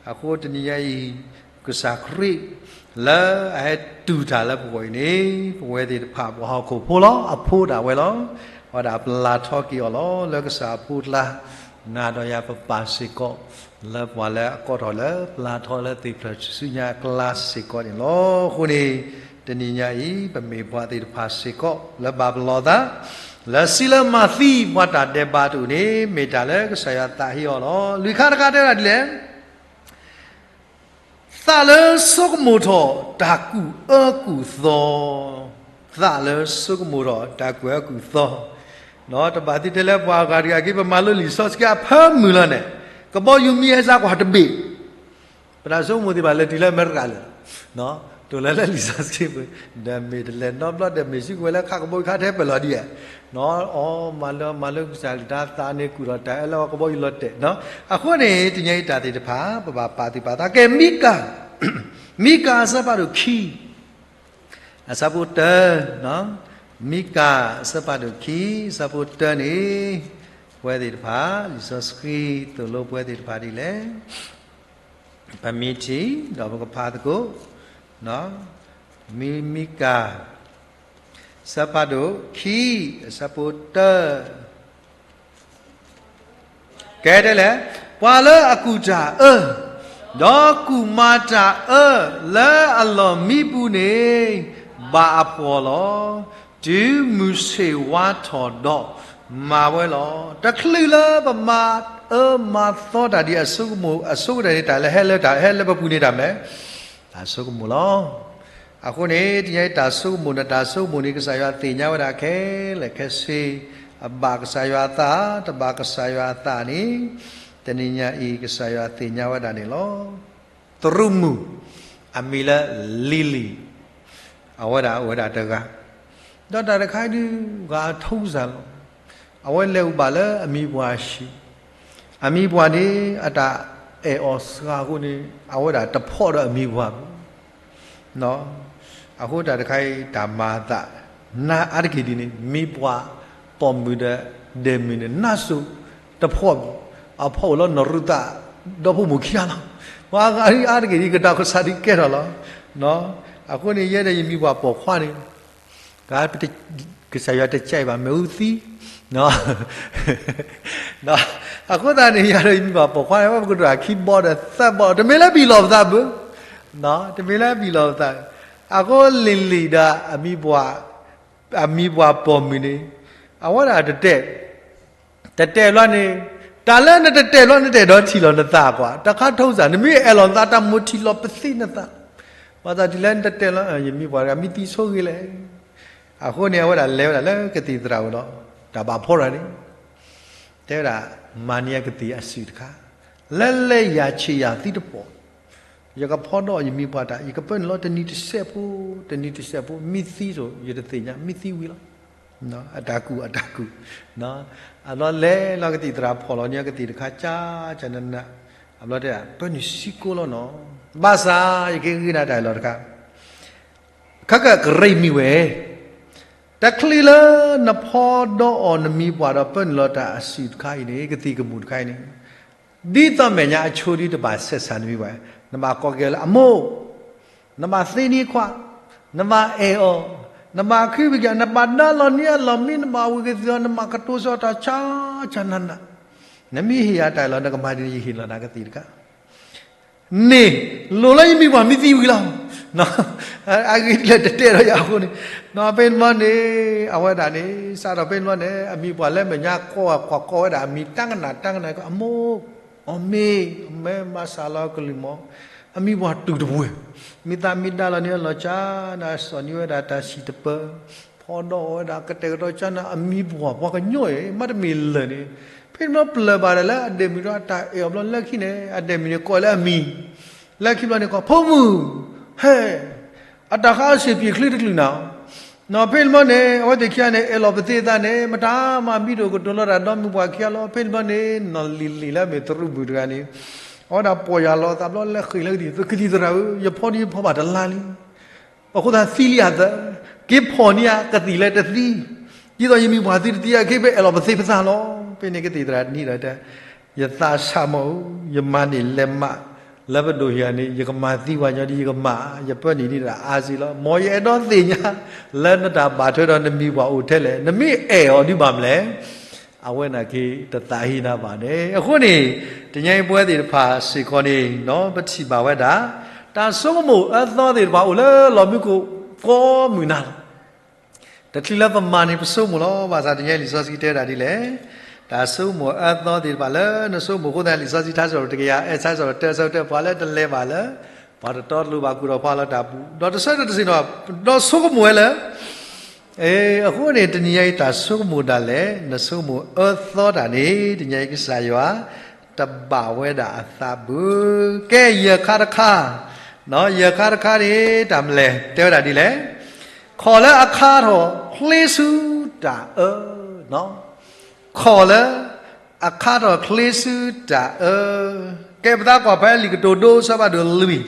အဃိတနံၤညါအံၤ ကစၢ်ခရံာ် လၢအဟဲတူၢ်တၢ်လၢပဂီၢ်အံၤန့ၣ် ပဝဲသ့ၣ်တဖၣ်ပှၤဟီၣ်ခိၣ်ဖိလီၤ. အဖိဒၣ်ဝဲလီၤ. အဝဲဒၣ်ပျၢ်ထီက့ၤအီၤလီၤ. လၢကစၢ်အဖိအကျါ နၤဒီးယၤပပၢ်စ့ၢ်ကီး လၢပှၤလၢအကိးထီၣ်လၢပျၢ်ထီလၢသ့ၣ်ဖျၢၣ်ဆူညါအကျါစ့ၢ်ကီးန့ၣ်လီၤ. အဃိန့ၣ် တနံၤညါအံၤ ပမ့ၢ်ပှၤသ့ၣ်တဖၣ်စ့ၢ်ကီး လၢဘၣ်ပလီၢ်သး လၢစံးလၢမၤသံပှၤတၢ်ဒဲးဘးတအိၣ်န့ၣ် မ့ၢ်တၢ်လၢကစၢ်ယွၤသးဟ့အီၤလီၤ. လွံၢ်ခါတခါတဲဝဲဒၣ်ဒ်လဲၣ် သးလၢဆိကမိၣ်ထီၣ်တၢ်ကူၣ်အၢကူၣ်သီ, သးလၢဆိကမိၣ်ထီၣ်တၢ်ကူၣ်အၢကူၣ်သီ, တဘၣ်သ့ၣ်တဲလၢပှၤဂၤတဂၤက့ၤ ပမၤလိလံာ်စီဆှံအဖၢမုၢ်လီၤန့ၣ် ကဘီယူၤမံဟဲစးကွၢ်တဘ့ၣ်, ပတၢ်ဆိကမိၣ်သ့ၣ်တဖၣ်လဲၤတုၤလၢအမဲရကၤလၢာ်လီၤ. တိၢ်လၢလၢလံာ်စီဆှံပူၤ ဒီးမ့ၢ်တလဲၤနီတဘျီဒီး မ့ၢ်စံးကွံာ်ဝဲလၢခးကဘီယူၤခါထဲပၢၢ်လီၤဒ်ဧါ, အီ မၤလၢမၤလၢကစၢ်ကဒါသးန့ၣ် ကူၣ်ထီၣ်တၢ်အၢလၢကဘီယူၤလီၤတဲာ်. အဃိန့ၣ် တနံၤအံၤတၢ်သ့ၣ်တဖၣ် ပဘၣ်ပာ်သူၣ်ပာ်သး ကဲ မံကၤ, မံကၤအဆၢဖးဒိၣ်ခံ အဆၢဖိတၢ, မံကၤအဆၢဖးဒိၣ်ခံ အဆၢဖိတၢန့ၣ် ပဝဲသ့ၣ်တဖၣ် လံာ်စီဆှံသိၣ်လိပဝဲသ့ၣ်တဖၣ်ဒ်လဲၣ် ပမ့ၢ်ထံၣ် ဒီးပကဖးသကိး, မံ, မံကၤ အဆၢဖးဒိၣ်ခံ အဆၢဖိတၢ ကဲဒ်လဲၣ်, ပှၤလၢအကူၣ်တၢ်အၢ, ဒီးကူၣ်မၤတၢ်အၢလၢအလီၢ်မံပူၤန့ၣ် ဘၣ်အဖှီၣ်လီၤ. တုၤမုၢ်ဆ့ၣ်ဝါထီၣ်ဒီး မၤဝဲလီၤ. တချုးလၢပမၤအၢမၤသီတၢ်ဒ်အဆိကမိၣ်အဆိကတၢၢ်န့ၣ် တၢ်လၢဟဲလၢတၢ်ဟဲလၢပပူၤန့ၣ်တၢ်မ့ၢ် တၢ်ဆိကမိၣ်လီၤ. အဃိန့ၣ် တနံၤအံၤတၢ်ဆိကမိၣ်ဒီးတၢ်ဆိကမိၣ်န့ၣ် ကစၢ်ယွၤသ့ၣ်ညါဝဲဒၣ်ခဲလၢာ်ခဲဆ့, အဘၣ်ကစၢ်ယွၤအသး တဘၣ်ကစၢ်ယွၤအသးန့ၣ် တနံၤညါအံၤ ကစၢ်ယွၤသ့ၣ်ညါဝဲဒၣ်န့ၣ်လီၤ. သရူးမုၣ် အမံၤလၢ Lily အဝဲဒၣ်အိၣ်ဝဲဒၣ်တဂၤ, ဒီးတၢ်တခါအံၤဒုး ဂၤအထူစၢ်လီၤ. အဝဲလဲၤအိၣ်ဘၣ်လၢအမံၤပှၢ်အဟံၣ်, အမံၤပှၢ်န့ၣ် အတၢ်အဲၣ်အီၤစှၤအဃိန့ၣ် အဝဲဒၣ်တဖှီၣ်ဒီးအမံၤပှၢ်ဘၣ်. အဃိတၢ်တခါအံၤ တၢ်မၤအသး နါအါတက့ၢ်ဒ်န့ၣ် မံၤပှၢ်ပိာ်မုၣ်ဒီးဒဲးမုၣ်န့ၣ် နါစိၤတဖှီၣ်ဘၣ်, အဖှီၣ်အိၣ်လၢနီၢ်ရူၤသး ဒီဖိမိၢ်ခံဂၤလီၤ. ပှၤဂၤအံၤအါတက့ၢ်ဒ် ကတၢ်ကစီၣ်ဒ်ကဲထီၣ်လီၤ. အဃိန့ၣ် ယဲဒၣ်ယမံၤပှၢ်ပိာ်ခွါန့ၣ် ကစၢ်ယွၤတကဲဘၣ် မ့ၣ်အူသံ, အဃိသတးန့ၣ် ယၤဒီးယမံၤပှၢ်ပိာ်ခွါန့ၣ် ပကတိၤခံဘီဒီးသၢဘီ တမ့ၢ်လၢပလီၢ်ပသးဘၣ်, တမ့ၢ်လၢပလီၢ်ပသး, အဃိလံၤလံၤဒီး အမံၤပှၢ်ပိာ်မုၣ်န့ၣ် အဝဲဒၣ်တတဲာ် တတဲာ်ဘျီန့ၣ် တၢ်လၢနတတဲာ်ဘျီ နတအဲၣ်ဒိးထံၣ်လီၤနသးကွၢ်, တခါထိစၢ် နမ့ၢ်အဲၣ်လီၤနသး တၢ်မိၣ်ထံၣ်လီၤပသံနသး, ဘၣ်ဆၣ်တုၤလၢနတတဲာ်လီၤ ယမံၤပှၢ်တဂၤ မံသံဆိဂ့ၤလဲၣ်. အဃိန့ၣ် အဝဲဒၣ်လဲၤဝဲဒၣ်လၢကသံၣ်သရၣ်အအိၣ်ဒီး တၢ်ဘၣ်ဖီတၢ်န့ၣ် တဲဝဲဒၣ် မၤန့ၢ်ယကသံၣ်အစုၣ်တခါ, လဲၤလဲၤယၤဆံးယၤသံတပှီၢ် ယကဖီဒီးယမံၤပှၢ်တၢ် ယကပၢနုာ်လီၤတနံၤတစဲးဖိ, တနံၤတစဲးဖိ မံသံစိၤ ယတသ့ၣ်ညါ မံသံဝံၤလီၤ. အတၢ်ကူၣ်အတၢ်ကူၣ်, အဘျီလဲၤလီၤကသံၣ်သရၣ်ဖီၣ်လီၤန့ၢ် ကသံၣ်တခါ ကၠါကၠါနးနး, အဘျီတဲဒၣ် ပၢနုာ်ဆံကိလီၤနီၤ, ဘၣ်ဆၣ် ယကဟ့ၣ်ဂံၢ်နၤတၢ်အလီၢ်တခါ ခဲကနံၣ်အံၤမ့ၢ်ဝဲ တချုးလၢနဖီဒီးအီၤနမံၤပှၢ်ဒီးပၢနုာ်လီၤတၢ်အစုၣ်တခါအံၤန့ၣ် ကသံၣ်ကမူၣ်တခါအံၤန့ၣ် ဒ်သိးမဲာ်ညါအဆိဒ်တဘၣ်ဆဲးစၢ်နမံၤပှၢ်, နဘၣ်ကိးက့ၤလၢအမိၢ်, နဘၣ်သ့န့ၢ်ခွါ, နဘၣ်အဲၣ်အီၤ, နဘၣ်ခုဘံက, နဘၣ်နၢလီၤန့ၢ်အလီၢ်မံ, နဘၣ်ဝံၤကသ့ၣ်အီၤ, နဘၣ်ကတိၤဆၢတၢ်ဆါဆါနးနး, နမ့ၢ်ဟ့ၣ်ယၤတၢ်အလီၢ် နကမၤဒ်န့ၣ် ယဟ့ၣ်လီၤနၤကသံၣ်တခါ န့ၣ် လိၣ်လၢယမံၤပှၢ်မံသံဝံၤလီၤ. အဂ့ၢ်ဒ်လဲၣ်တတဲဒီးယၤအဃိန့ၣ်, ဖဲန့ၣ်ဘျီန့ၣ် အဝဲဒၣ်န့ၣ် စးထီၣ်ဖဲန့ၣ်ဘျီန့ၣ် အမံၤပှၢ်လၢမဲာ်ညါကိးကွၢ်ကိးဝဲဒၣ်အမံၤ တၢ်ကနၣ်တၢ်ကနၣ် အမိၢ်, အီၣ်မ့ၢ်, အမ့ၢ်မၤစၢ်လီၤကလုၢ်မီၢ်, အမံၤပှၢ်တူာ်တပှဲၤ, မ့ၢ်သးမ့ၢ်ဒါလီၤန့ၣ် အလီၤကၠါနၤ စီၤနံၤဝဲဒၣ်တၢ်ဆံၣ်တပၢၤ, ဖီဒီးအီၤဝဲဒၣ် ကတဲာ်ကတီၤကၠါနၤ အမံၤပှၢ်ပှၤကညီအံၤ မ့တမ့ၢ်လၢာ်န့ၣ်, ဖဲန့ၣ်ဘျီပျၢၤဘၣ်ဒီးလၢအဒဲးမုၢ်ဒီးအတၢ်အဲၣ်အီၤဘျီလၢခံန့ၣ် အဒဲးမုၢ်န့ၣ်ကိးလၢအမံၤ, လၢခံဘျီန့ၣ်ကိး ဖိမုၣ်, ဟဲ အတၢ်ဃါအီၣ်ဆံးပံၤချံတချုးနၤ, နီၢ်ဖဲန့ၣ်ဘျီန့ၣ် အဝဲသ့ၣ်ခံဂၤန့ၣ် အဲၣ်လီၤပသ့ၣ်သးန့ၣ် မတၤမၤဘံဒိၣ်ကတိၤလီၤတၢ်ဒီမုၢ်ပှၢ်ခံဂၤလီၤ. ဖဲန့ၣ်ဘျီန့ၣ် နီၢ်လံၤလံၤလၢအမ့ၢ်သရူးမုၣ်တဂၤန့ၣ် အဝဲဒၣ်ပီၢ်ယၢ်လီၤအသးဘျီလၢဃ့ၢ်လၢကသံၣ် ပကသံၣ်သရၣ်ဧၢ, ယဖီဒ်ယဖီဘၣ်တလါလံ အဃိသတးသံလံအသး, က့ၤဖီၣ်န့ၢ်ယကသံၣ်လၢတသံ, ဒ်သိးယမံၤပှၢ်သုတသံ အခဲအံၤပအဲၣ်လီၤပသ့ၣ်ပသးလီၤ. ဖဲန့ၣ်ကသံၣ်သရၣ်န့ၣ်ဒီးတဲ ယသးဆးမီၢ်ဧၢ, ယမၤန့ၢ်လဲၤမး လၢပဒိၣ်ဟံၣ်ဂၤန့ၣ် ယကမၤသံပှၤညီဒ်ယကမၤ, ယပၢနုာ်ဒံးတၢ်အါစ့လီၤ. မ်ယအဲၣ်ဒိးသ့ၣ်ညါ လၢနတၢ်ဘၣ်ထွဲဒီးနမံၤပှၢ်အိၣ်ထဲလဲၣ်, နမ့ၢ်အဲၣ်အီၤဒ်ဘၣ်မလဲၣ် အဝဲန့ၣ်က့ၤတသးဟ့နၤဘၣ်န့ၣ်. အဃိန့ၣ် တနံၤအံၤပဝဲသ့ၣ်တဖၣ်စ့ၢ်ကီးန့ၣ် ပထံၣ်ဘၣ်ဝဲဒၣ် တၢ်ဆိကမိၣ်အၢသီသ့ၣ်တဖၣ်အိၣ်လၢလီၢ်မူခိၣ်ကိးမုၢ်နၤလီၤ. တချုးလၢပမၤန့ၣ် ပဆိကမိၣ်လီၤ. ဘၣ်ဆၣ်တနံၤအံၤလံာ်စီဆှံတဲဝဲဒၣ်ဒ်လဲၣ်, တၢ်ဆိကမိၣ်အၢသီသ့ၣ်တဖၣ်လၢနဆိကမိၣ်အဃိသတး လံာ်စီဆှံထါစံးထီၣ်ပတြၢၤတကယၤ အဆၢစံးထီၣ်ပတြၢၤ အဆၢစံးထီၣ်ပတြၢၤ ပှၤလၢတလဲၤဘၣ်လၢ ပှၤတတီတလိၤဘၣ်ကူၣ်ထီၣ်ဖးလီၤတၢ်ပူၤ ဒီးတဆၢထၢၣ်တဆ့ၣ်နီၤ ဒီးဆိကမိၣ်ဝဲလၢ အဃိန့ၣ် တနံၤအံၤတၢ်ဆိကမိၣ်ဒၣ်လဲာ် နဆိကမိၣ်အၢသီတၢ်န့ၣ် တနံၤအံၤကစၢ်ယွၤ တဘၣ်ဝဲဒၣ်အသးဘၣ်. ကဲ ယဲၢ်ခါတခါ, ယဲၢ်ခါတခါန့ၣ် တၢ်မနုၤလဲၣ် တဲဝဲဒၣ်ဒ်လဲၣ်, ခိးလၢအခါထီၣ်ချ့ဆူတၢ်အၢ ခိးလၢ အခါထီၣ်ချ့ဆူတၢ်အၢ. ကဲ ပသးကွၢ်ဖဲလံာ်ကတိၤဒိ အဆၢဖးဒိၣ်လွံၢ်,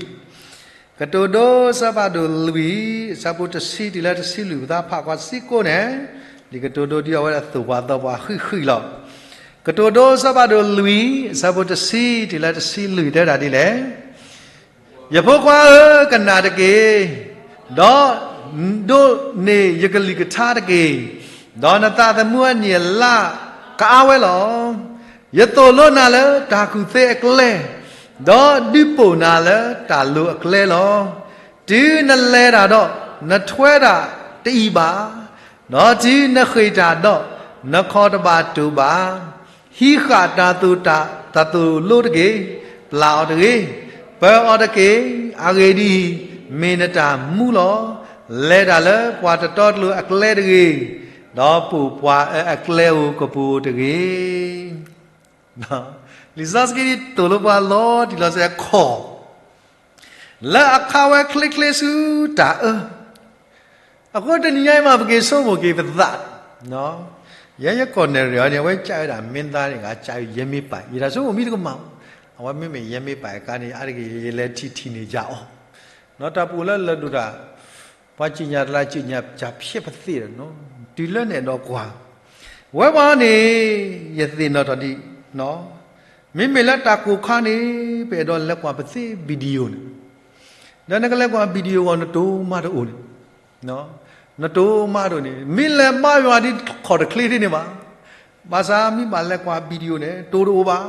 ကတိၤဒိ အဆၢဖးဒိၣ်လွံၢ်, အဆၢဖိတဆံတုၤလၢတဆံလွံၢ် ပသးဖးကွၢ်စ့ၢ်ကီးန့ၣ်, လံာ်ကတိၤဒိဒ်အဝဲဒၣ်သိၣ်ပှၤသီပှၤဃံးဃံးလီၤ. ကတိၤဒိ အဆၢဖးဒိၣ်လွံၢ်, အဆၢဖိတဆံတုၤလၢတဆံလွံၢ် တဲဝဲဒၣ်ဒ်လဲၣ် ယဖိခွါဧၢ, ကနၣ်တက့ၢ်, ဒီးဒိးန့ၢ်ယကလုၢ်ကထါတက့ၢ်, ဒီးနသးသမူအနံၣ်အလါကအါဝဲလီၤ. ယသိၣ်လိနၤလၢတၢ်ကူၣ်သ့အကျဲ, ဒီးဒုးပိာ်နၤလၢတၢ်လိၤအကျဲလီၤ. တုၤနလဲၤတၢ်ဒီး နထွဲတၢ်တအံၤဘၣ်, ဒီးတုၤနဃ့ၢ်တၢ်ဒီး နခီၣ်တဘၣ်တိၢ်ဘၣ်. ဟံးဃာ်တၢ်သိၣ်တၢ် တၢ်သိၣ်လိတက့ၢ်, ပျၢ်အီၤတဂ့ၤ, ပၢအီၤတက့ၢ်, အဂ့ၢ်ဒ်အံၤ, မ့ၢ်နတၢ်မူလီၤ. လဲၤတၢ်လၢပှၤတတီတလိၤအကျဲတဂ့ၤ, ဒီးပိာ်ပှၤအကျဲဧိၤကပူၤဧိၤတဂ့ၤ. လံာ်စီဆှံသိၣ်လိပှၤလီၤတံၢ်လီၤဆဲးခိၣ် လၢအခါဝဲချ့ချ့ဆူတၢ်အၢ အဃိတနံၤညါအံၤမး ပက့ၤဆိကမိၣ်က့ၤပသး, ယဲယကိးနဲၣ်ရံၣ်အီၤန့ၣ် အဝဲကးဝဲဒၣ်မင်းသားန့ၣ် ကးဝဲ ရဲမင်းပိုင်, ယတၢ်ဆိကမိၣ်မံတကမၣ်, အဝဲမ့မ့ၢ် ရဲမင်းပိုင် အခါန့ၣ် အါတက့ၢ် ယလဲၤထံၣ်ထံၣ်န့ၣ်ယၤအီၤ, တၢ်ပူၤလၢလၢာ်ဒိၣ်တၢ် ပှၤစံၣ်ညါတလၢ်စံၣ်ညါ ပၠးဖျဲးပသ့ၣ်ဒီးနီၤ, တုၤလၢန့ၣ်ဒီးကွၢ်, ဝဲပှၤန့ၣ် ယသ့ၣ်နီၣ်ထီၣ်ဒ် မ့မ့ၢ်လၢတၢ်ကိၢ်ခါန့ၣ် ပအဲၣ်ဒိးလဲၤကွၢ်ပသ့ video န့ၣ်, ဒီးနကလဲၤကွၢ် video ဂီၢ် နတိၢ်မးတအိၣ်န့ၣ်, နတိၢ်မးတအိၣ်န့ၣ် မ့ၢ်လဲၤဘါယွၤဒ်ခီၣ်တချ့ဒ်န့ၣ်ဘၣ်. ဘၣ်ဆၣ်မ့ၢ်ဘၣ်လဲၤကွၢ် video န့ၣ် တိၢ်တအိၣ်ဘၣ်.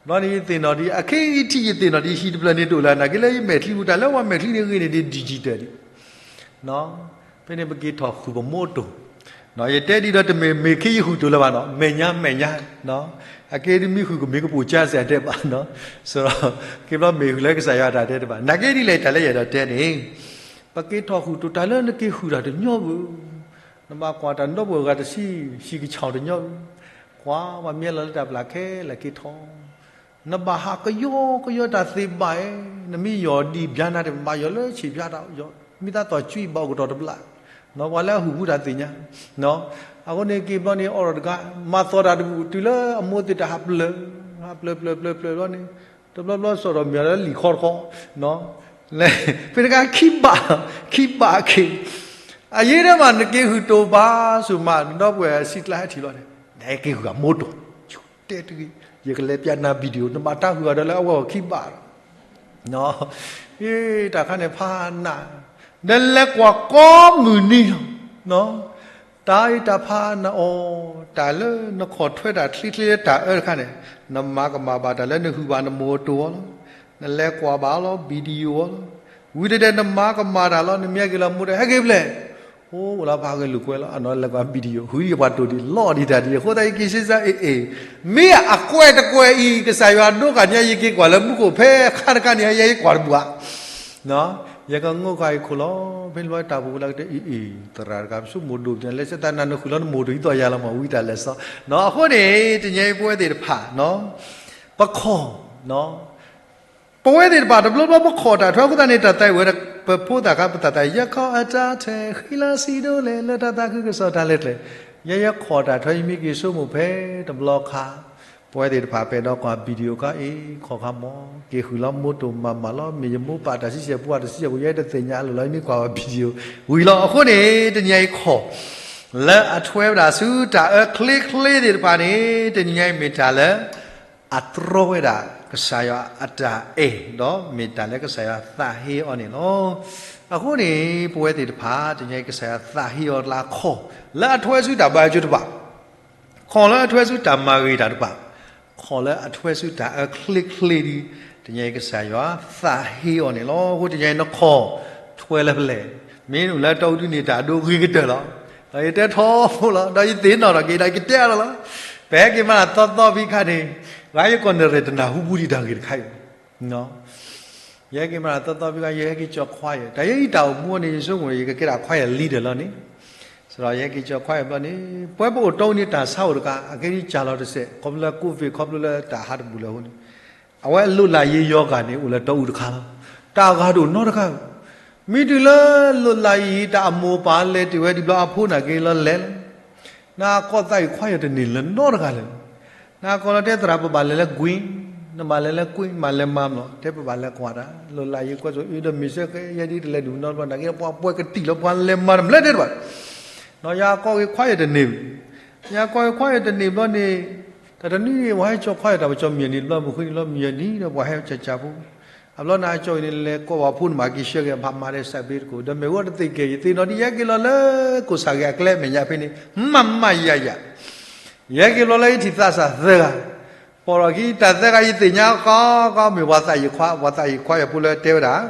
ဘျီန့ၣ်ယသ့ၣ်နီၣ်ဒ် အခဲအံၤထံၣ်ယသ့ၣ်နီၣ်ဒ် ဟံၣ်တဖျၢၣ်န့ၣ်တအိၣ်လၢၤ နာ်က့လၢယမဲာ်ချံပူၤ တၢ်လၢပှၤမဲာ်ချံန့ၣ်ဂ့ၤန့ၢ်ဒ် digital ဒ် ဖဲန့ၣ်ပက့ၤထီၣ်ဃုာ်ပမိၢ်တိၢ်, ယတဲဒ်ဒီးတမ့ၢ်မ့ၢ်ခ့ယဃုာ်တိၢ်လၢၤဘၣ်နီၤ, မဲာ်ညါမဲာ်ညါ, အကဲဒ်မ့ၢ်ဃုာ်ကမ့ၢ်ကပိာ်ကၢစ့ၢ်တဲဘၣ်နီၤ, ဆိုတော့ က့ၤဘျီမ့ၢ်ဃုာ်လၢကစၢ်ယွၤတၢ်တဲတဘၣ်, နာ်က့ဒ်လဲၣ်တၢ်လၢယအဲၣ်ဒိးတဲန့ၣ်, ပက့ၤထီၣ်ဃုာ်တိၢ် တၢ်လၢနက့ၤဃုာ်တၢ်တညီဘၣ်, နဘၣ်ကွၢ်တၢ်ဒီပုၢ်ဝဲၢ်ဂၤတဆံ ဟံၣ်ကဆီၣ်တညီဘၣ်, ကွၢ်ပှၤမ့ၢ်လီၤလၢတၢ်ပျၢ်ခဲလၢာ်က့ၤထီၣ် နဘၣ်ဟးကယီကယီတၢ်သ့ဘၣ်ဧါ, နမ့ၢ်ယီၢ်ဒံၣ်ဘျါနၤတဘၣ်ယီၢ်လၢဆံးဘျါတၢ်, မ့ၢ်သးသီၣ်ကွံာ်ဘၣ်အိၣ်ကတီၢ်တဘျီ, ပှၤလၢအဟူးဘူးတၢ်သ့ၣ်ညါ, အဃိန့ၣ်က့ၤဘျီန့ၣ် အိးထီၣ်တဂၤ, မၤသီၣ်တၢ်တဘူၣ် တုၤလၢအမိၢ်သ့ၣ်တၢ်ဟးပျၢၤ, ဟးပျၢၤပျၢၤပျၢၤပျၢၤဘျီန့ၣ်, တဘျီဘျီစီၣ်ထီၣ်မ့ၢ်လၢလံာ်ခီတခီ, ဖဲတခါခံဘၣ်, ခံဘၣ်က့ၤ, အယ့ၢ်ဒၣ်မးနက့ၤဃုာ်တိၢ်ဘၣ်ဆူၣ်မး နဒီပုၢ်ဝဲၢ်စံၣ်ကျါဟဲထံၣ်လီၤန့ၣ်, နက့ၤဃုာ်အမိၢ်တိၢ် တဲတဂ့ၤ, ယကလဲၤပျၢ်နၤ video နဘၣ်တၢ်ဃုာ်ဂၤဒီးလၢအဝဲအီၤခံဘၣ်ဒီး, တၢ်ခါန့ၣ်ဖးနး, နလဲၤကွၢ်ကိးမုၢ်နံၤလီၤ, တၢ်အံၤတၢ်ဖးနးအီၤ, တၢ်လၢနခီၣ်ထွဲတၢ်ချ့ချ့လၢတၢ်အၢတခါန့ၣ်, နမၤကမၣ်ဘၣ်တၢ်လၢနဃုာ်ဘၣ်နမိၢ်တိၢ်အီၤလီၤ, နလဲၤကွၢ်ဘၣ်လီၤ video အီၤလီၤ, ဝံၤတဒဲးနမၤကမၣ်တၢ်လီၤ နမ့ၢ်ဟဲက့ၤလီၤမိၢ်ဒီး ဟဲက့ၤဖဲလဲၣ် အိၣ်လၢဖးဂဲၤလိာ်ကွဲလီၤ အနီၢ်လဲၤကွၢ် video ဃုယပှၤတိာ်ဒံးလီၤဒံးတၢ်ဒံး အဃိသတးယက့ၤစ့စ့ အ့ၣ်အ့ၣ် မ့ၢ်အကွဲးတကွဲးအံၤ ကစၢ်ယွၤဒိကနၣ်ညါ ယက့ၤကွၢ်လၢမူခိၣ်ဖဲခါတခါန့ၣ် ယဲယကွၢ်တဘၣ် ယကငိၢ်ဃာ်အံၤခိၣ်လီၤ ဖဲန့ၣ်ဘျီတၢ်ပူၤလၢကတဲ အ့ၣ်အ့ၣ် သရၣ်တဂၤ ပဆိကမိၣ်ဒိၣ်ပတၢ်လဲၤစ့ၢ်တၢ်နၤနဃုာ်လီၤနမိၢ်တယံၤသီၣ်ယၤလီၤမး ဝံတၢ်လဲၤစီ အဃိန့ၣ် တနံၤအံၤပဝဲသ့ၣ်တဖၣ် ပခိၣ် ပဝဲသ့ၣ်တဖၣ်တဘျီဘျီပခိၣ်တၢ်ထွဲအဃိသတးန့ၣ် တၢ်သးဝဲ ပဖိသၣ်ခါ ပသးသး ယခီၣ်အတၢ်ထဲ ဃံလၤစံးဒိၣ်လဲၣ် လၢတၢ်သးခုကစီၣ်တၢ်လဲၤကျဲၤ ယဲယခိၣ်တၢ်ထွဲ ယမ့ၢ်က့ၤဆိကမိၣ်ဖဲတဘျီခါ ပဝဲသ့ၣ်တဖၣ်ပဲာ်ဒီးကွၢ် video ခါအံၤ ခိၣ်ခါမး က့ၤဃုာ်လီၤမိၢ်တိၢ်မၤမၤလီၤ မ့ၢ်ယမိၢ်ပၢ်တၢ်ဆံဆဲၣ်ပူၤ တၢ်ဆံဆဲၣ်ပူၤ ယဲတသ့ၣ်ညါအလိၤလီၤ ယမ့ၢ်ကွၢ်ဝဲ video ဝံၤလီၤ အဃိန့ၣ် တနံၤအံၤခိၣ် လၢအထွဲဝဲဒၣ်ဆူတၢ်အၢချ့ချ့သ့ၣ်တဖၣ်န့ၣ် တနံၤညါအံၤမ့ၢ်တၢ်လၢ အတြီဝဲဒၣ်ကစၢ်ယွၤအတၢ်အဲၣ် ဒီးမ့ၢ်တၢ်လၢကစၢ်ယွၤသးဟ့အီၤန့ၣ်လီၤ. အဃိန့ၣ် ပဝဲသ့ၣ်တဖၣ် တနံၤညါအံၤကစၢ်ယွၤသးဟ့အီၤလၢအခိၣ် လၢအထွဲဆူတၢ်ဘါယွၤကၠိတဖၣ် ခိၣ်လၢအထွဲဆူတၢ်မၤဂ့ၤတၢ်တဖၣ် ခိၣ်လၢအထွဲဆူတၢ်အၢချ့ချ့ဒီး တနံၤညါအံၤကစၢ်ယွၤသးဟ့အီၤန့ၣ်လီၤ. အဃိတနံၤညါအံၤနခိၣ်ထွဲလၢဖဲလဲၣ် မ့ၢ်နုာ်လၢတၢ်အိၣ်ဒုးန့ၣ် တၢ်အဒိဂ့ၤကတၢၢ်လီၤ. ဒီးယတဲထီဘိလီၤ ဒီးယသ့ၣ်နီၣ်ထီၣ်က့ၤ ဒီးယကတဲအါထီၣ်လီၤ. ပဟဲက့ၤမၤတၢ်သီသီဖဲခါန့ၣ် ဂၤယကီၢ်နရံၣ်တနၢ်ဟူဘူးဒံးတၢ်ဂ့ၢ်တခါအံၤ ယဟဲက့ၤမၤတၢ်သီသီဖဲခါ ယဟဲက့ၤကၠီၤ choir တၢ်ယဲအံၤတၢ်အိၣ်မူန့ၣ် ယဆိကမိၣ် ယကကဲဒၣ် choir leader လီၤန့ၣ် စးဒီးယဟဲက့ၤကၠီၤ choir ဘျီန့ၣ် ပဝဲပအိၣ်တီအူန့ၣ် တၢ်ဆါအိၣ်တခါ အကဲဒ်ကၢ်လီၤတစဲး ခီဖျိလၢ covid ခီဖျိလၢတၢ်ဟးတဘူၣ်လၢအဃိန့ၣ် အဝဲလိၣ်လၢယံာ်ယီၤဂၤန့ၣ် အိၣ်လၢတီအူတခါလီၤ. တၢ်ဂၤတအိၣ်နီတခါ မ့ၢ်တုၤလၢလိၣ်လၢယံာ် တၢ်အမိၢ်ပၢ်လဲၤတ့ၢ်ဝဲဒံးဘျီ အဖိနာ်က့ၤလီၤလဲၤလီၤ နကီၢ်သးအံၤ choir တန့ၢ်လၢၤနီတဂၤလၢၤ. နကီၢ်လီၤတဲသရၣ် ပဘၣ်လဲၤလၢကွံာ်, နဘၣ်လဲၤလၢကွံာ် မၤလဲၤမၤမလီၤ တဲပဘၣ်လဲၤကွၢ်တၢ် လိၣ်လၢယံာ်ကွၢ်စိအံၤဒီးမ့ၢ်စ့ၢ်ကီး ယဲဒ်တလဲၤဒုးနီတဘျီ နာ်က့ၤပှၤပှဲၤကတံာ်လီၤ ပှၤလဲၤမၤတမျၢ်တဲတဘၣ် ဒီးယကီၢ်ဂ့ၤ choir တန့ၢ်, ယကီၢ်ဂ့ၤ choir တန့ၢ်ဘျီန့ၣ် တၢ်တနွံန့ၣ် ပှၤဟဲကၠီၤ choir တၢ်ပကၠီၤမံၤနံၤတဘျီ မုၢ်ဃ့နံၤလီၤမံၤနံၤဒီး ပှၤဟဲကၠီၤကၠီၤဖိ အဘျီနကၠီၤအံၤန့ၣ် လဲၤကိးပှၤဖိန့ၣ် မၤက့ၤဆှၢက့ၤ ဖးမၤဒီးစးဘ့တကိး ဒီးမ့ၢ်ဝဲတသ့ၣ်ကဲ ယသ့ၣ်နီၣ်ဒ်ယဟဲက့ၤလီၤလၢ ကိၣ်ဆၣ်ဂ့ၤအကျဲမဲာ်ညါဖဲန့ၣ် မးမးယၤယၤ ယဟဲက့ၤလီၤလၢ ယထံၣ်သးစၢ်သၢဂၤ ပိာ်ထီၣ်ခံ တၢ်သၢဂၤယသ့ၣ်ညါဃီဃီ မ့ၢ်ပှၤသးယံာ်ခွါ ပှၤသးယံာ်ခွါယဖိလၢတဲဝဲဒၣ်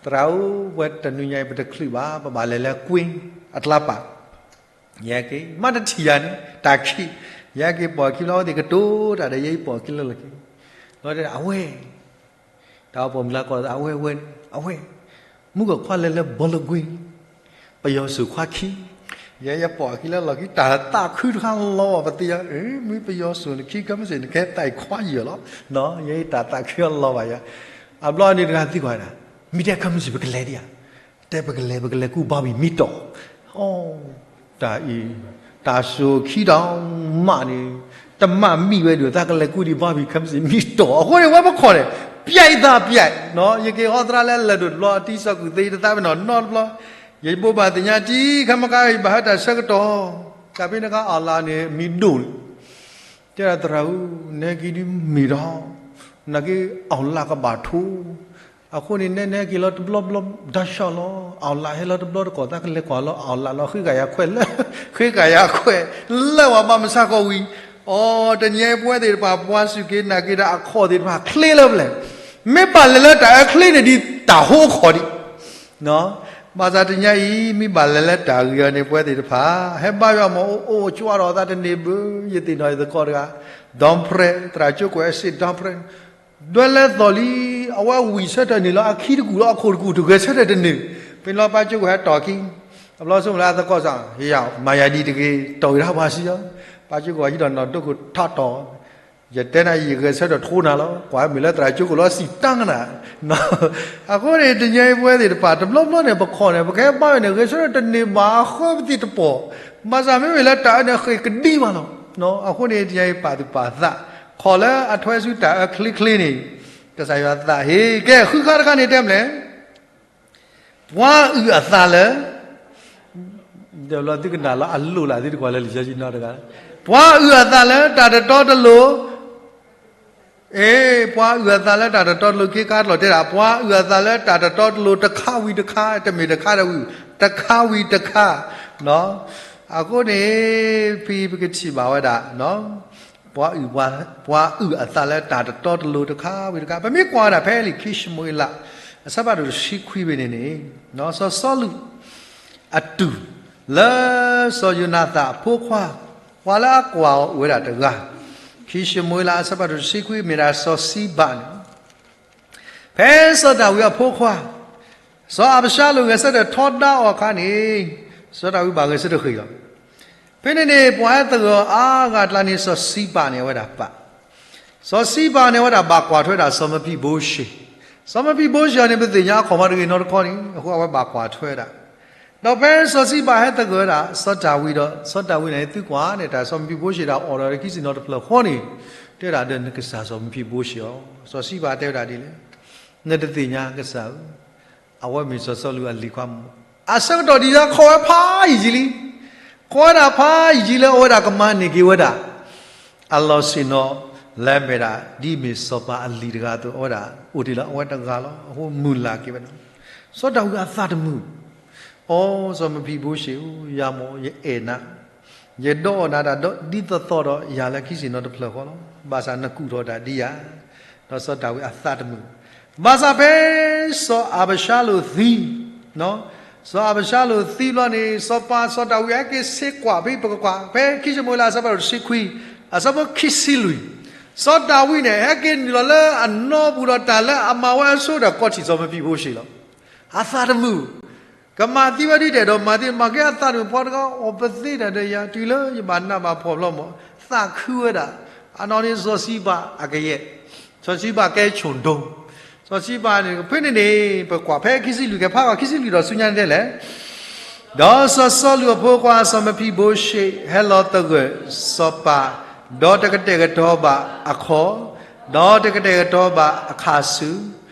သရၣ်ဧၢ ပဝဲတနွံညါအံၤ ပတချုးဘၣ် ပဘၣ်လဲၤလၢကွံာ် အကျါပာ် ယဟဲက့ၤ မ့ၢ်တထံၣ်ယၤန့ၣ် တၢ်ခံး ယဟဲက့ၤပိာ်ခံဘျီ အဝဲသ့ၣ်ကတိၤတၢ်ဒီး ယဲအံၤပိာ်ခံလၢလီၢ်ခံ လီၤတဲဒၣ် အဝဲ တၢ်အိၣ်ပိာ်မုၣ်လၢကီၢ် အဝဲဝဲ အဝဲ မုၢ်ဂီၤခွါလဲၤလၢ ဘီလၢကွံာ် ပယီၤစိၤခွါခံ ယဲယပိာ်ခံလၢလီၢ်ခံ တၢ်သးခုတခါလီၤ ပသ့ၣ်ညါ အၢ မ့ၢ်ပယီၤစိၤနခံ ခဲမုၢ်ဆ့ၣ်နကဟဲသးယံာ်ခွါယံာ်လီၤ ယဲယတၢ်သးခုလီၤဘၣ်ယၤ အဘျီန့ၣ်တဂၤသံကွၢ်ဒၣ် မ့ၢ်တဲခဲမုၢ်ဆ့ၣ်ပကလဲၤဒံးဧါ တဲပကလဲၤ ပကလဲၤကူၣ်ဘီဘံၣ်မံတီၢ် အိ တၢ်အံၤ တၢ်စိၤခံတီၤမးန့ၣ် တမးမံဝဲဒၣ် သးကလဲၤကူၣ်ဒံးဘီဘံၣ်ခဲမုၢ်ဆ့ၣ်မံတီၢ် အဃိန့ၣ် ဝဲပခိၣ်န့ၣ် ပျဲအံၤသးပျဲ ယက့ၤဟီသရၣ်လၢလၢၢ်ဒိၣ်တဘျီ တံၤစီၢ်ကွံာ်သ့ ယတသးပ့ၤနီၣ်နီတဘျီ ယဘိးဘၣ်သ့ၣ်ညါတံၤ ခဲမုၢ်ခါအံၤ ဘၣ်ဟဲတၢ်ဆၢကတီၢ် တၢ်ဖဲန့ၣ်ခါ အီၣ်လၣ်န့ၣ် မံၤဒိၣ်န့ၣ် တဲဒၣ်သရၣ်ဧၢ နဟဲက့ၤဒ်မ့ၢ်ဒီး နာ်က့ အီၣ်လၣ်ကဘၣ်ထိ အဃိန့ၣ် နဲနဲက့ၤလီၤတဘျီဘျီ ဒါဆှီလီၤ အီၣ်လၣ်ဟဲလီၤတဘျီတကိး သးကလဲၤကွၢ်လီၤ အီၣ်လၣ်လီၤ ဃ့ကၤယၤခွဲးလၢ ဃ့ကၤယၤခွဲး လၢပှၤဘၣ်မုၢ်ဆါခီဝံၤ အိ တနံၤအံၤပဝဲသ့ၣ်တဖၣ် ပှၤစူၢ်က့ၤနာ်က့ၤတၢ်အခီၣ်သ့ၣ်တဖၣ် ချ့လၢပျဲၢ် မ့ၢ်ဘၣ်လဲၤလၢတၢ်အၢချ့န့ၣ်ဒ်တၢ်ဟိအခီၣ်ဒံး ဘၣ်ဆၣ်တနံၤအံၤ မ့ၢ်ဘၣ်လဲၤလၢတၢ်ဂ့ၤအီၤန့ၣ် ပဝဲသ့ၣ်တဖၣ် ဟဲဘါယွၤမ့ၢ်အိၣ်အိၣ်ကၠွါဒီးသးတန့ၢ်ဘၣ် ယသ့ၣ်နီၣ်ယသကိးတဂၤ ဒီဖရဲ သရၣ်ကၠိကွဲးအစ့ၣ် ဒီဖရဲ ဒွဲလဲၤသီၣ်လံ အဝဲဝံၣ်ဆၢထၢၣ်န့ၣ်လီၤ အခံတကူၣ်လီၤ အခိၣ်တကူၣ်တဂဲၤဆၢထၢၣ်တန့ၢ် ဖဲလီၤပၢ်ကၠိကွဲးဟဲတီၢ်ခံ အဘျီဆိကမိၣ်လၢအသကိးစ့ၢ် ယမၤယၤဒ်တဂ့ၤ တီၢ်ဂ့ၤတၢ်ပှၤစံယီၤ ပၢ်ကၠိကွဲးဟံးထီၣ်နီၢ်ဒိခိၣ်ထးတီၢ် ယတဲနၤ ယဂဲၤဆၢထၢၣ်ထိနၤလီၤ ကွၢ်မ့ၢ်လၢသရၣ်ကၠိကွဲးလီၤစံၣ်တၢ်ကနၤ အဃိန့ၣ် တနံၤအံၤပဝဲသ့ၣ်တဖၣ် တဘျီဘျီန့ၣ် ပခိၣ်န့ၣ် ပကဟဲဘါယွၤန့ၣ် ဂဲၤဆၢထၢၣ်တန့ၢ်ဘၣ်အဃိပသံတပိာ် ဘၣ်ဆၣ်မ့မ့ၢ်လၢတၢ်အၢန့ၣ် ဃ့ၢ်ကဒံဘၣ်လီၤ အဃိန့ၣ် တနံၤအံၤပာ်သူၣ်ပာ်သး ခိၣ်လၢအထွဲဆူတၢ်အၢချ့ချ့န့ၣ် ကစၢ်ယွၤသးဟ့ ကဲ ဃုခါတခါန့ၣ်တဲမလဲၣ် ပှၤအုၣ်အသးလၢ ဒီးလီၤသုကနၣ်လီၤအလိၣ်လၢသုတကွၢ်လၢလံာ်စီဆှံနီတဂၤ ပှၤအုၣ်အသးလၢတၢ်တတီတလိၤ အ့ ပှၤအုၣ်အသးလၢတၢ်တတီတလိၤ ခ့ခါတလီၤတဲဒၣ် ပှၤအုၣ်အသးလၢတၢ်တတီတလိၤ တခါဝံၤတခါ တမ့ၢ်တခါဒီးဝံၤ တခါဝံၤတခါ အဃိန့ၣ် ဖဲပကထံၣ်ဘၣ်ဝဲဒၣ် ပှၤအုၣ် ပှၤအုၣ်အသးလၢတၢ်တတီတလိၤ တခါဝံၤတခါ ပမ့ၢ်ကွၢ်ဝဲဒၣ်ဖဲလံာ်ခံၡမူၤအ့လး အဆၢဖးဒိၣ်တဆံခွံဖဲန့ၣ်န့ၣ် စီၤစီလူး အတူၢ် လၢစီၤယိၤနၤသၣ်အဖိခွါ, ပှၤလၢအကွၢ်အီၤအိၣ်ဝဲဒၣ်တဂၤ, ခံၡမူၤအ့လးအဆၢဖးဒိၣ်တဆံခွံ မ့ၢ်ဒၣ်စီၤစံဘၣ်န့ၣ်လီၤ. ဖဲစီၤဒၤဝံးအဖိခွါ, စီၤအၤဘၡါလိၣ်ဂဲၤဆၢထၢၣ်ထီဒါအီၤအခါန့ၣ်, စီၤဒၤဝံးဘၣ်ဂဲၤဆၢထၢၣ်ဃ့ၢ်လီၤ. ဖဲန့ၣ်န့ၣ် ပှၤဟဲသဂၢၢ်အီၤအါဂၤအကျါန့ၣ် စီၤစံဘၣ်န့ၣ် အဝဲဒၣ်ပာ် စီၤစံဘၣ်န့ၣ် အဝဲဒၣ်ဘၣ်ကွၢ်ထွဲဒၣ်စီၤမဖံဘိရှ့. စီၤမဖံဘိရှ့အီၤန့ၣ် ပသ့ၣ်ညါအခီၣ်မးတဂ့ၤနီတခီန့ၣ် အဃိအဝဲဘၣ်ကွၢ်ထွဲဒၣ်. ဒီးဖဲစီၤစံဘၣ်ဟဲသဂၢၢ်ဝဲဒၣ်စီၤဒၤဝံးဒီး စီၤဒၤဝံးန့ၣ် သုကွၢ်န့ၣ် တၢ်စီၤမဖံဘိရှ့တၢ်အိၣ်ဒီးခံဆံနီၤတဖျၢၣ်ဃီန့ၣ်, တဲဒၣ်ဒီးနကစၢ်စီၤမဖံဘိရှ့အီၤ, စီၤစံဘၣ်တဲဝဲဒၣ်ဒ်လဲၣ်, နတသ့ၣ်ညါကစၢ်ဧၢ, အဝဲမ့ၢ်စီၤစီလူးအလံၤခွါမး, အဆၢကတီၢ်ဒ်အံၤ ခိးဝဲဖးယံာ်လံ, ခိးဝဲဒၣ်ဖးယံာ်လၢအဝဲဒၣ်ကမၤန့ၢ်က့ၤဝဲဒၣ် အလီၢ်ဆ့ၣ်နီၤ လၢအမ့ၢ်ဒၣ် ဒ်အမ့ၢ်စီၤပၤအလံၤတဂၤအသိး အဝဲဒၣ်အိၣ်တ့ၢ်လၢအဝဲတဂၤလီၤ. အဃိမုၢ်လၢ်က့ၤဝဲဒၣ်, စီၤဒၤဝံးအသးတမုာ်, အိ စီၤမဖံဘိရှ့ဧၢ, ယၤမ့ၢ်ယအဲၣ်နၤ, ယဒီးအီၣ်နၤတၢ်ဒ်သိးသိးဒီးယၤလၢခံဆံနီၤတဖျၢၣ်ဃီလီၤ. ဘၣ်ဆၣ်နကူၣ်ထီၣ်တၢ်ဒ်ယၤ, ဒီးစီၤဒၤဝံးအသးတမုာ်. ဘၣ်ဆၣ်ဖဲစီၤအၤဘၡါလိၣ်သံ, စီၤအၤဘၡါလိၣ်သံဘျီန့ၣ် စီၤပၤစီၤဒၤဝံးဟဲက့ၤဆ့ကွၢ်ဖဲပကကွၢ် ဖဲခံၡမူၤအ့လးအဆၢဖးဒိၣ်တဆံခွံ အဆၢဖိခံဆံလွံၢ်, စီၤဒၤဝံးန့ၣ် ဟဲက့ၤနုာ်လီၤလၢအနီပူၤဒီးတၢ်လၢအမၤဝဲအဆိဒီးကိးထံၣ်စီၤမဖံဘိရှ့လီၤ. အသးတမုာ်, ကမၤသံဝဲဒ်တဲာ်ဒီးမၤသံ မၤကဲအသးတမုာ် ပှၤတဂၤအီၣ်ပသ့တၢ်ဒီးယၤ တုၤလၢယဘၣ်နးဘၣ်ဖှီၣ်ဘျီမး, သးခုဝဲဒၣ်, အနီၢ်န့ၣ်စီၤစံဘၣ်အကယဲၢ်, စီၤစံဘၣ်ကဲဆိၣ်ဒိၣ်, စီၤစံဘၣ်န့ၣ် ဖဲန့ၣ်န့ၣ် ပကွၢ်ဖဲခံဆံလွံၢ် ကဖးကွၢ်ခံဆံလွံၢ်ဒီးဆူညါန့ၣ်တဲလဲၣ် ဒီးစီၤစီလူးအဖိခွါစီၤမဖံဘိရှ့ ဟဲလီၤသဂၢၢ်စီၤပၤ, ဒီးတကတဲာ်ကတီၤဘၣ်အခီၣ်, ဒီးတကတဲာ်ကတီၤဘၣ်အခၣ်ဆူၣ်,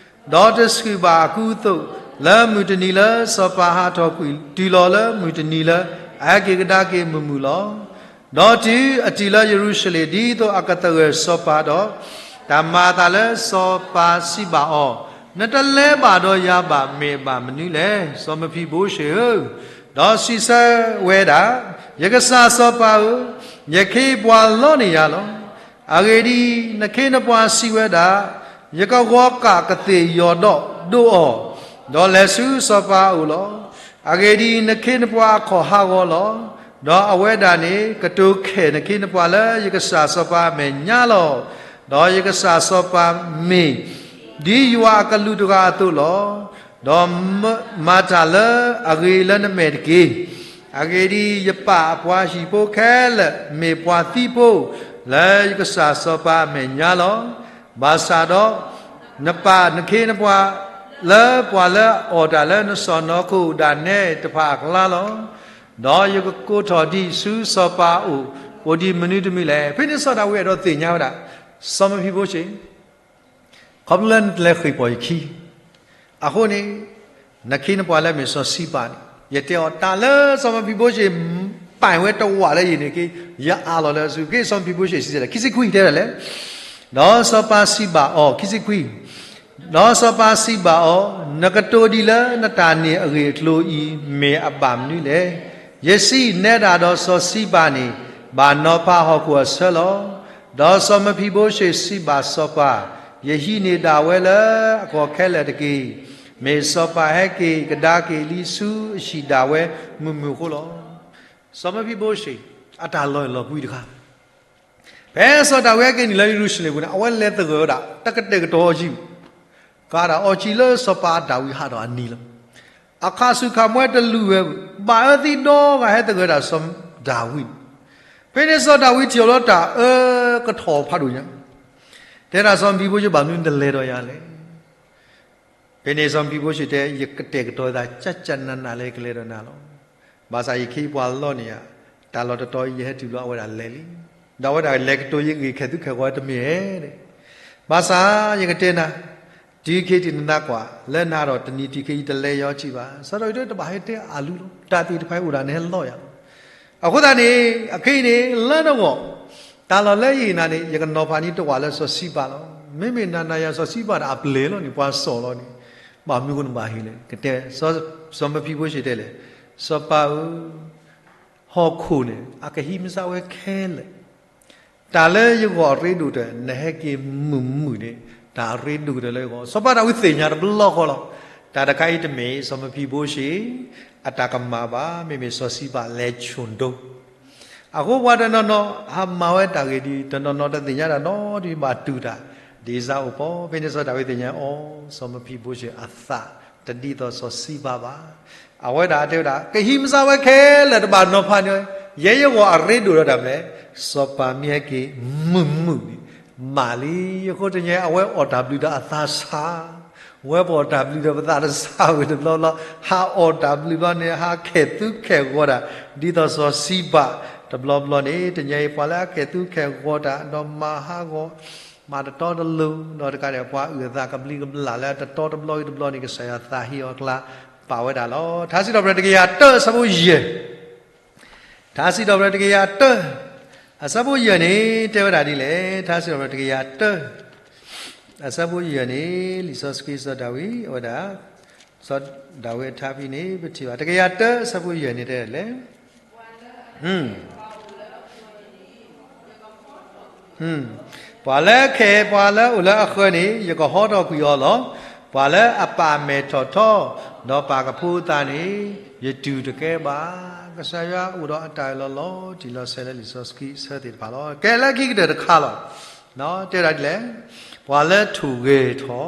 ဒီးတဆူၣ်ဘၣ်အကူအသိး, လၢမုၢ်တနံၤလၢစီၤပၤဟးထီၣ်ကွံာ် တုၤလီၤလၢမုၢ်တနံၤလၢအဟဲက့ၤကဒါက့ၤမုာ်မုာ်လီၤ. ဒီးတုၤအတုၤလၢယရူၤၡလ့ၣ် ဒ်သိးအကသဂၢၢ်စီၤပၤဒီး, တၢ်မၤအသးလၢစီၤပၤစံးဘၣ်အီၤ, နတလဲၤဘၣ်ဒီးယၤဘၣ် မ့ၢ်အဘၣ်မနုၤလဲၣ်, စီၤမဖံဘိရှ့ဧၢ. ဒီးစံးဆၢဝဲဒၣ်, ယကစၢ်စီၤပၤဧၢ, ယခ့ယပှၤလီန့ၢ်ယၤလီၤ. အဂ့ၢ်ဒ်အံၤ, နခ့နပှၤစံးဝဲဒၣ်, ယကဂီၤကၣ်ကသ့ၣ်ယီၤဒီးဒိးအီၤ, ဒီးလဲၤဆူစီၤပၤအအိၣ်လီၤ. အဂ့ၢ်ဒ်အံၤ, နခ့နပှၤအခီၣ်ဟးဂီၤလီၤ. ဒီးအဝဲဒၣ်န့ၣ် ကတိၤခဲၣ်နခ့နပှၤလၢယကစၢ်စီၤပၤအမဲာ်ညါလီၤ. ဒီးယကစၢ်စီၤပၤမ့ၢ် ဒ်ယွၤအကလူးတဂၤအသိးလီၤ. ဒီးမၤတၢ်လၢအဂ့ၤလၢနမဲာ်တက့ၢ်. အဂ့ၢ်ဒ်အံၤ, ယပၢ်အပှၤဟံၣ်ဖိခဲလၢာ် မ့ၢ်ပှၤသံဖိ လၢယကစၢ်စီၤပၤအမဲာ်ညါလီၤ. ဘၣ်ဆၣ်ဒီး နပာ်နခ့နပှၤ လၢပှၤလၢအအီၣ်တၢ်လၢနစီၢ်နီၤခိၣ်ဒၣ်နဲတဖၣ်အကျါလီၤ. ဒီးယကကိးထီၣ်ဒံးဆူစီၤပၤအအိၣ် အိၣ်ဒံးမနုၤတမံၤလဲၣ်. ဖဲန့ၣ်စီၤဒၤဝံးအဲၣ်ဒိးသ့ၣ်ညါဝဲဒၣ်, စီၤမဖံဘိရှ့ ခီဖျိလၢနတလဲၤဃ့ၢ်ပီၢ်ယခံ, အဃိန့ၣ် နခ့နပှၤလၢမ့ၢ်စီၤစံဘၣ်န့ၣ် ယတဲအီၤတၢ်လၢစီၤမဖံဘိရှ့ ပာ်ဝဲတဝာ်လၢယန့ၣ်က့ ယအးလီၤလၢအစု က့စီၤမဖံဘိရှ့စံးဆၢ ခံဆံခွံတဲဒ်လဲၣ်, ဒီးစီၤပၤစံးဘၣ်အီၤ ခံဆံခွံ ဒီးစီၤပၤစံးဘၣ်အီၤ, နကတိၤဒ်လၢနတၢ်န့ၢ်အဂ့ၢ်အကျိၤအံၤ မ့ၢ်အဘၣ်မနုၤလဲၣ်. ယစံး, နဲဒၣ်ဒီးစီၤစံဘၣ်န့ၣ် ဘၣ်နီၤဖးဟီၣ်ခိၣ်အဆၢလီၤ. ဒီးစီၤမဖံဘိရှ့စံးဘၣ်စီၤပၤ, ယဟံးန့ၢ်ဒၣ်ဝဲလၢအကီၢ်ခဲလၢာ်တက့ၢ်. မ့ၢ်စီၤပၤဟဲက့ၤကဒါက့ၤလံဆူအဟံၣ်ဒၣ်ဝဲမုာ်မုာ်အဃိလီၤ. စီၤမဖံဘိရှ့ အတၢ်လီၤအဲၣ်လီၤကွံတခါ ဖဲစီၤဒၤဝံးဟဲက့ၤနုာ်လၢယရူၤၡလ့ၣ်ပူၤန့ၣ် အဝဲလဲၤသဂၢၢ်ဝဲဒၣ် တကတဲာ်ကတီၤအီၤကံ ကးဒၣ်အီၤကံလၢစီၤပၤဒၤဝံးဟးထီၣ်အနံၤလီၤ. အခၣ်ဆူၣ်ခၣ်မူတလူၤဝဲ, ဘၣ်အၢသံဒီဂၤဟဲသဂၢၢ်ဒၣ်စီၤဒၤဝံးန့ၣ်, ဖဲန့ၣ်စီၤဒၤဝံးထံၣ်အီၤလၢတၢ်အၢကထီၣ်ဖးဒိၣ်ညါ, တဲဒၣ်စီၤမဖံဘိရှ့ ဘၣ်မနုၤနတလဲၤဒီးယၤလဲၣ်. ဖဲန့ၣ်စီၤမဖံဘိရှ့တဲ ယကတဲာ်ကတီၤသး ကၢ်ကၢ်နးနးလၢယကလဲၤဒီးနၤလီၤ. ဘၣ်ဆၣ်ယခ့ယပှၤလီန့ၢ်ယၤ, တၢ်လီၢ်တတီၤအံၤယဟဲတုၤဘျီအဝဲဒၣ်လဲၤလံ. ဒီးအဝဲဒၣ်လဲၤကတိၤယဂ့ၢ်ခဲသူခဲဂီၤတမ့ၢ်ဧဲန့ၣ်, ဘၣ်ဆၣ်ယကတဲနၤ, တုၤခဲအံၤတနၤကွၢ်, လၢနၤဒီးတနံၤတုၤခဲအံၤတလဲၤယီၤကံဘၣ်. စီၤဒၤဝံးတဲတဘၣ်ဟဲတဲအါလူလီၤ. တၢ်သ့ၣ်တဖၣ်အံၤအိၣ်ဒၣ်နဟဲလီယၤလီၤ. အဃိသတးန့ၣ် အခဲအံၤန့ၣ် လၢနဂီၢ် တၢ်လီၢ်လၢယဟ့ၣ်နၤန့ၣ် ယကနီၤဖးန့ၢ်တဝာ်လၢစီၤစံဘၣ်လီၤ. မ့မ့ၢ်နၤနၤယၤစီၤစံဘၣ်ဒီးအပျဲၢ်လီၤန့ၣ် ပှၤစီၣ်လီၤန့ၣ်, ဘၣ်မနုၤဃိနဘၣ်ဟ့ၣ်လဲၣ်. ကတဲ, စီၤမဖံဘိရှ့တဲလဲၣ်, စီၤပၤဧၢ, ဟီၣ်ခိၣ်န့ၣ် အကဟံးမ့ၢ်စၢ်ဝဲခဲလၢာ် တၢ်လၢယဂီၢ်အရ့ဒိၣ်တၢၢ် နဟဲက့ၤမုာ်မုာ်န့ၣ် တၢ်အရ့ဒိၣ်ကတၢၢ်လၢယဂီၢ်. စီၤပၤဒၤဝံးသ့ၣ်ညါတဘျီဃီလီၤ. တၢ်တခါအံၤတမ့ၢ်စီၤမဖံဘိရှ့ အတၢ်ကမၣ်ဘၣ်, မ့မ့ၢ်စီၤစံဘၣ်လဲၤဆိၣ်ဒိ, အဃိပှၤတနီၤနီၤ ဟးမၤဝဲတၢ်ဂ့ၢ်ဒ်အံၤ, တနီၤနီၤတသ့ၣ်ညါတၢ်နီတမံၤဘၣ်တူၢ်တၢ်, ဒ်အံၤစၢ်အိၣ်ပီၤ, ဖဲန့ၣ်စီၤဒၤဝံးသ့ၣ်ညါအီၤ, စီၤမဖံဘိရှဲၣ်အသးတဒ်သိးစီၤစံဘၣ်ဘၣ်. အဝဲဒၣ်တဲဝဲဒၣ် ကဟံးမစါဝဲခဲလၢာ်တဘၣ်နီၤဖးန့ၣ်, ယဲယဂီၢ်အရ့ဒိၣ်ဒီးတၢ်မနုၤလဲၣ်. စီၤပၤမ့ၢ်ဟဲက့ၤမုာ်မုာ်န့ၣ် မၤလံ. အဃိတနံၤအံၤ အဝဲအီၣ်တၢ်ဘျုးဒီးအသးဆါ, ဝဲပအီၣ်တၢ်ဘျုးဒီးပသးတဆါဝဲတဘျီဘျီ, ဟးအီၣ်တၢ်ဘျုးဘျီန့ၣ် ဟးခဲၣ်သူခဲၣ်ဂီၤတၢ် ဒ်သိးစီၤစံဘၣ်တဘျီဘျီန့ၣ်, တနံၤအံၤပှၤလၢအခဲၣ်သူခဲၣ်ဂီၤတၢ် ဒီးမၤဟးဂီၤ မၤတတီတလိၤ, ဒီးတကးဒံး ပှၤအုၣ်အသးကဘျံးကဘျၣ်လၢအတတီတဘျီဂ့ၤတဘျီန့ၣ် ကစၢ်ယွၤသးဟ့အီၤအကျါ ပာ်ဝဲဒၣ်လီၤ. ထါစံးထီၣ်ပတြၢၤတကယၤတၢ အဆၢဖိယဲၢ် ထါစံးထီၣ်ပတြၢၤတကယၤတၢ အဆၢဖိယဲၢ်န့ၣ် တဲဝဲဒၣ်ဒ်လဲၣ်. ထါစံးထီၣ်ပတြၢၤတကယၤတၢ အဆၢဖိယဲၢ်န့ၣ် လံာ်စီဆှံစီၤဒၤဝံး အဝဲဒၣ် စီၤဒၤဝံးအထါဖဲန့ၣ် ပထံၣ်ဘၣ် တကယၤတၢ အဆၢဖိယဲၢ်န့ၣ်တဲလဲၣ် ပှၤလၢအခဲပှၤလၢအိၣ်လၢအဃၢၤန့ၣ် ယကဟီထီၣ်ကွံာ်အီၤလီၤ. ပှၤလၢအပာ်မဲာ်ထီၣ်ထီ ဒီးပာ်ကဖိအသးန့ၣ် ယတူၢ်တကဲဘၣ်. ကစၢ်ယွၤအိၣ်ဒီးအတၢ်အၢၣ်လီၤလီၤတံၢ်လီၤဆဲးလၢလံာ်စီဆှံအဆၢသ့ၣ်တဖၣ်လီၤ. ကဲလၢခံကတၢၢ်တခါလီၤ. တဲဒၣ်ဒ်လဲၣ်. ပှၤလၢထိၣ်ဂဲၤထီၣ်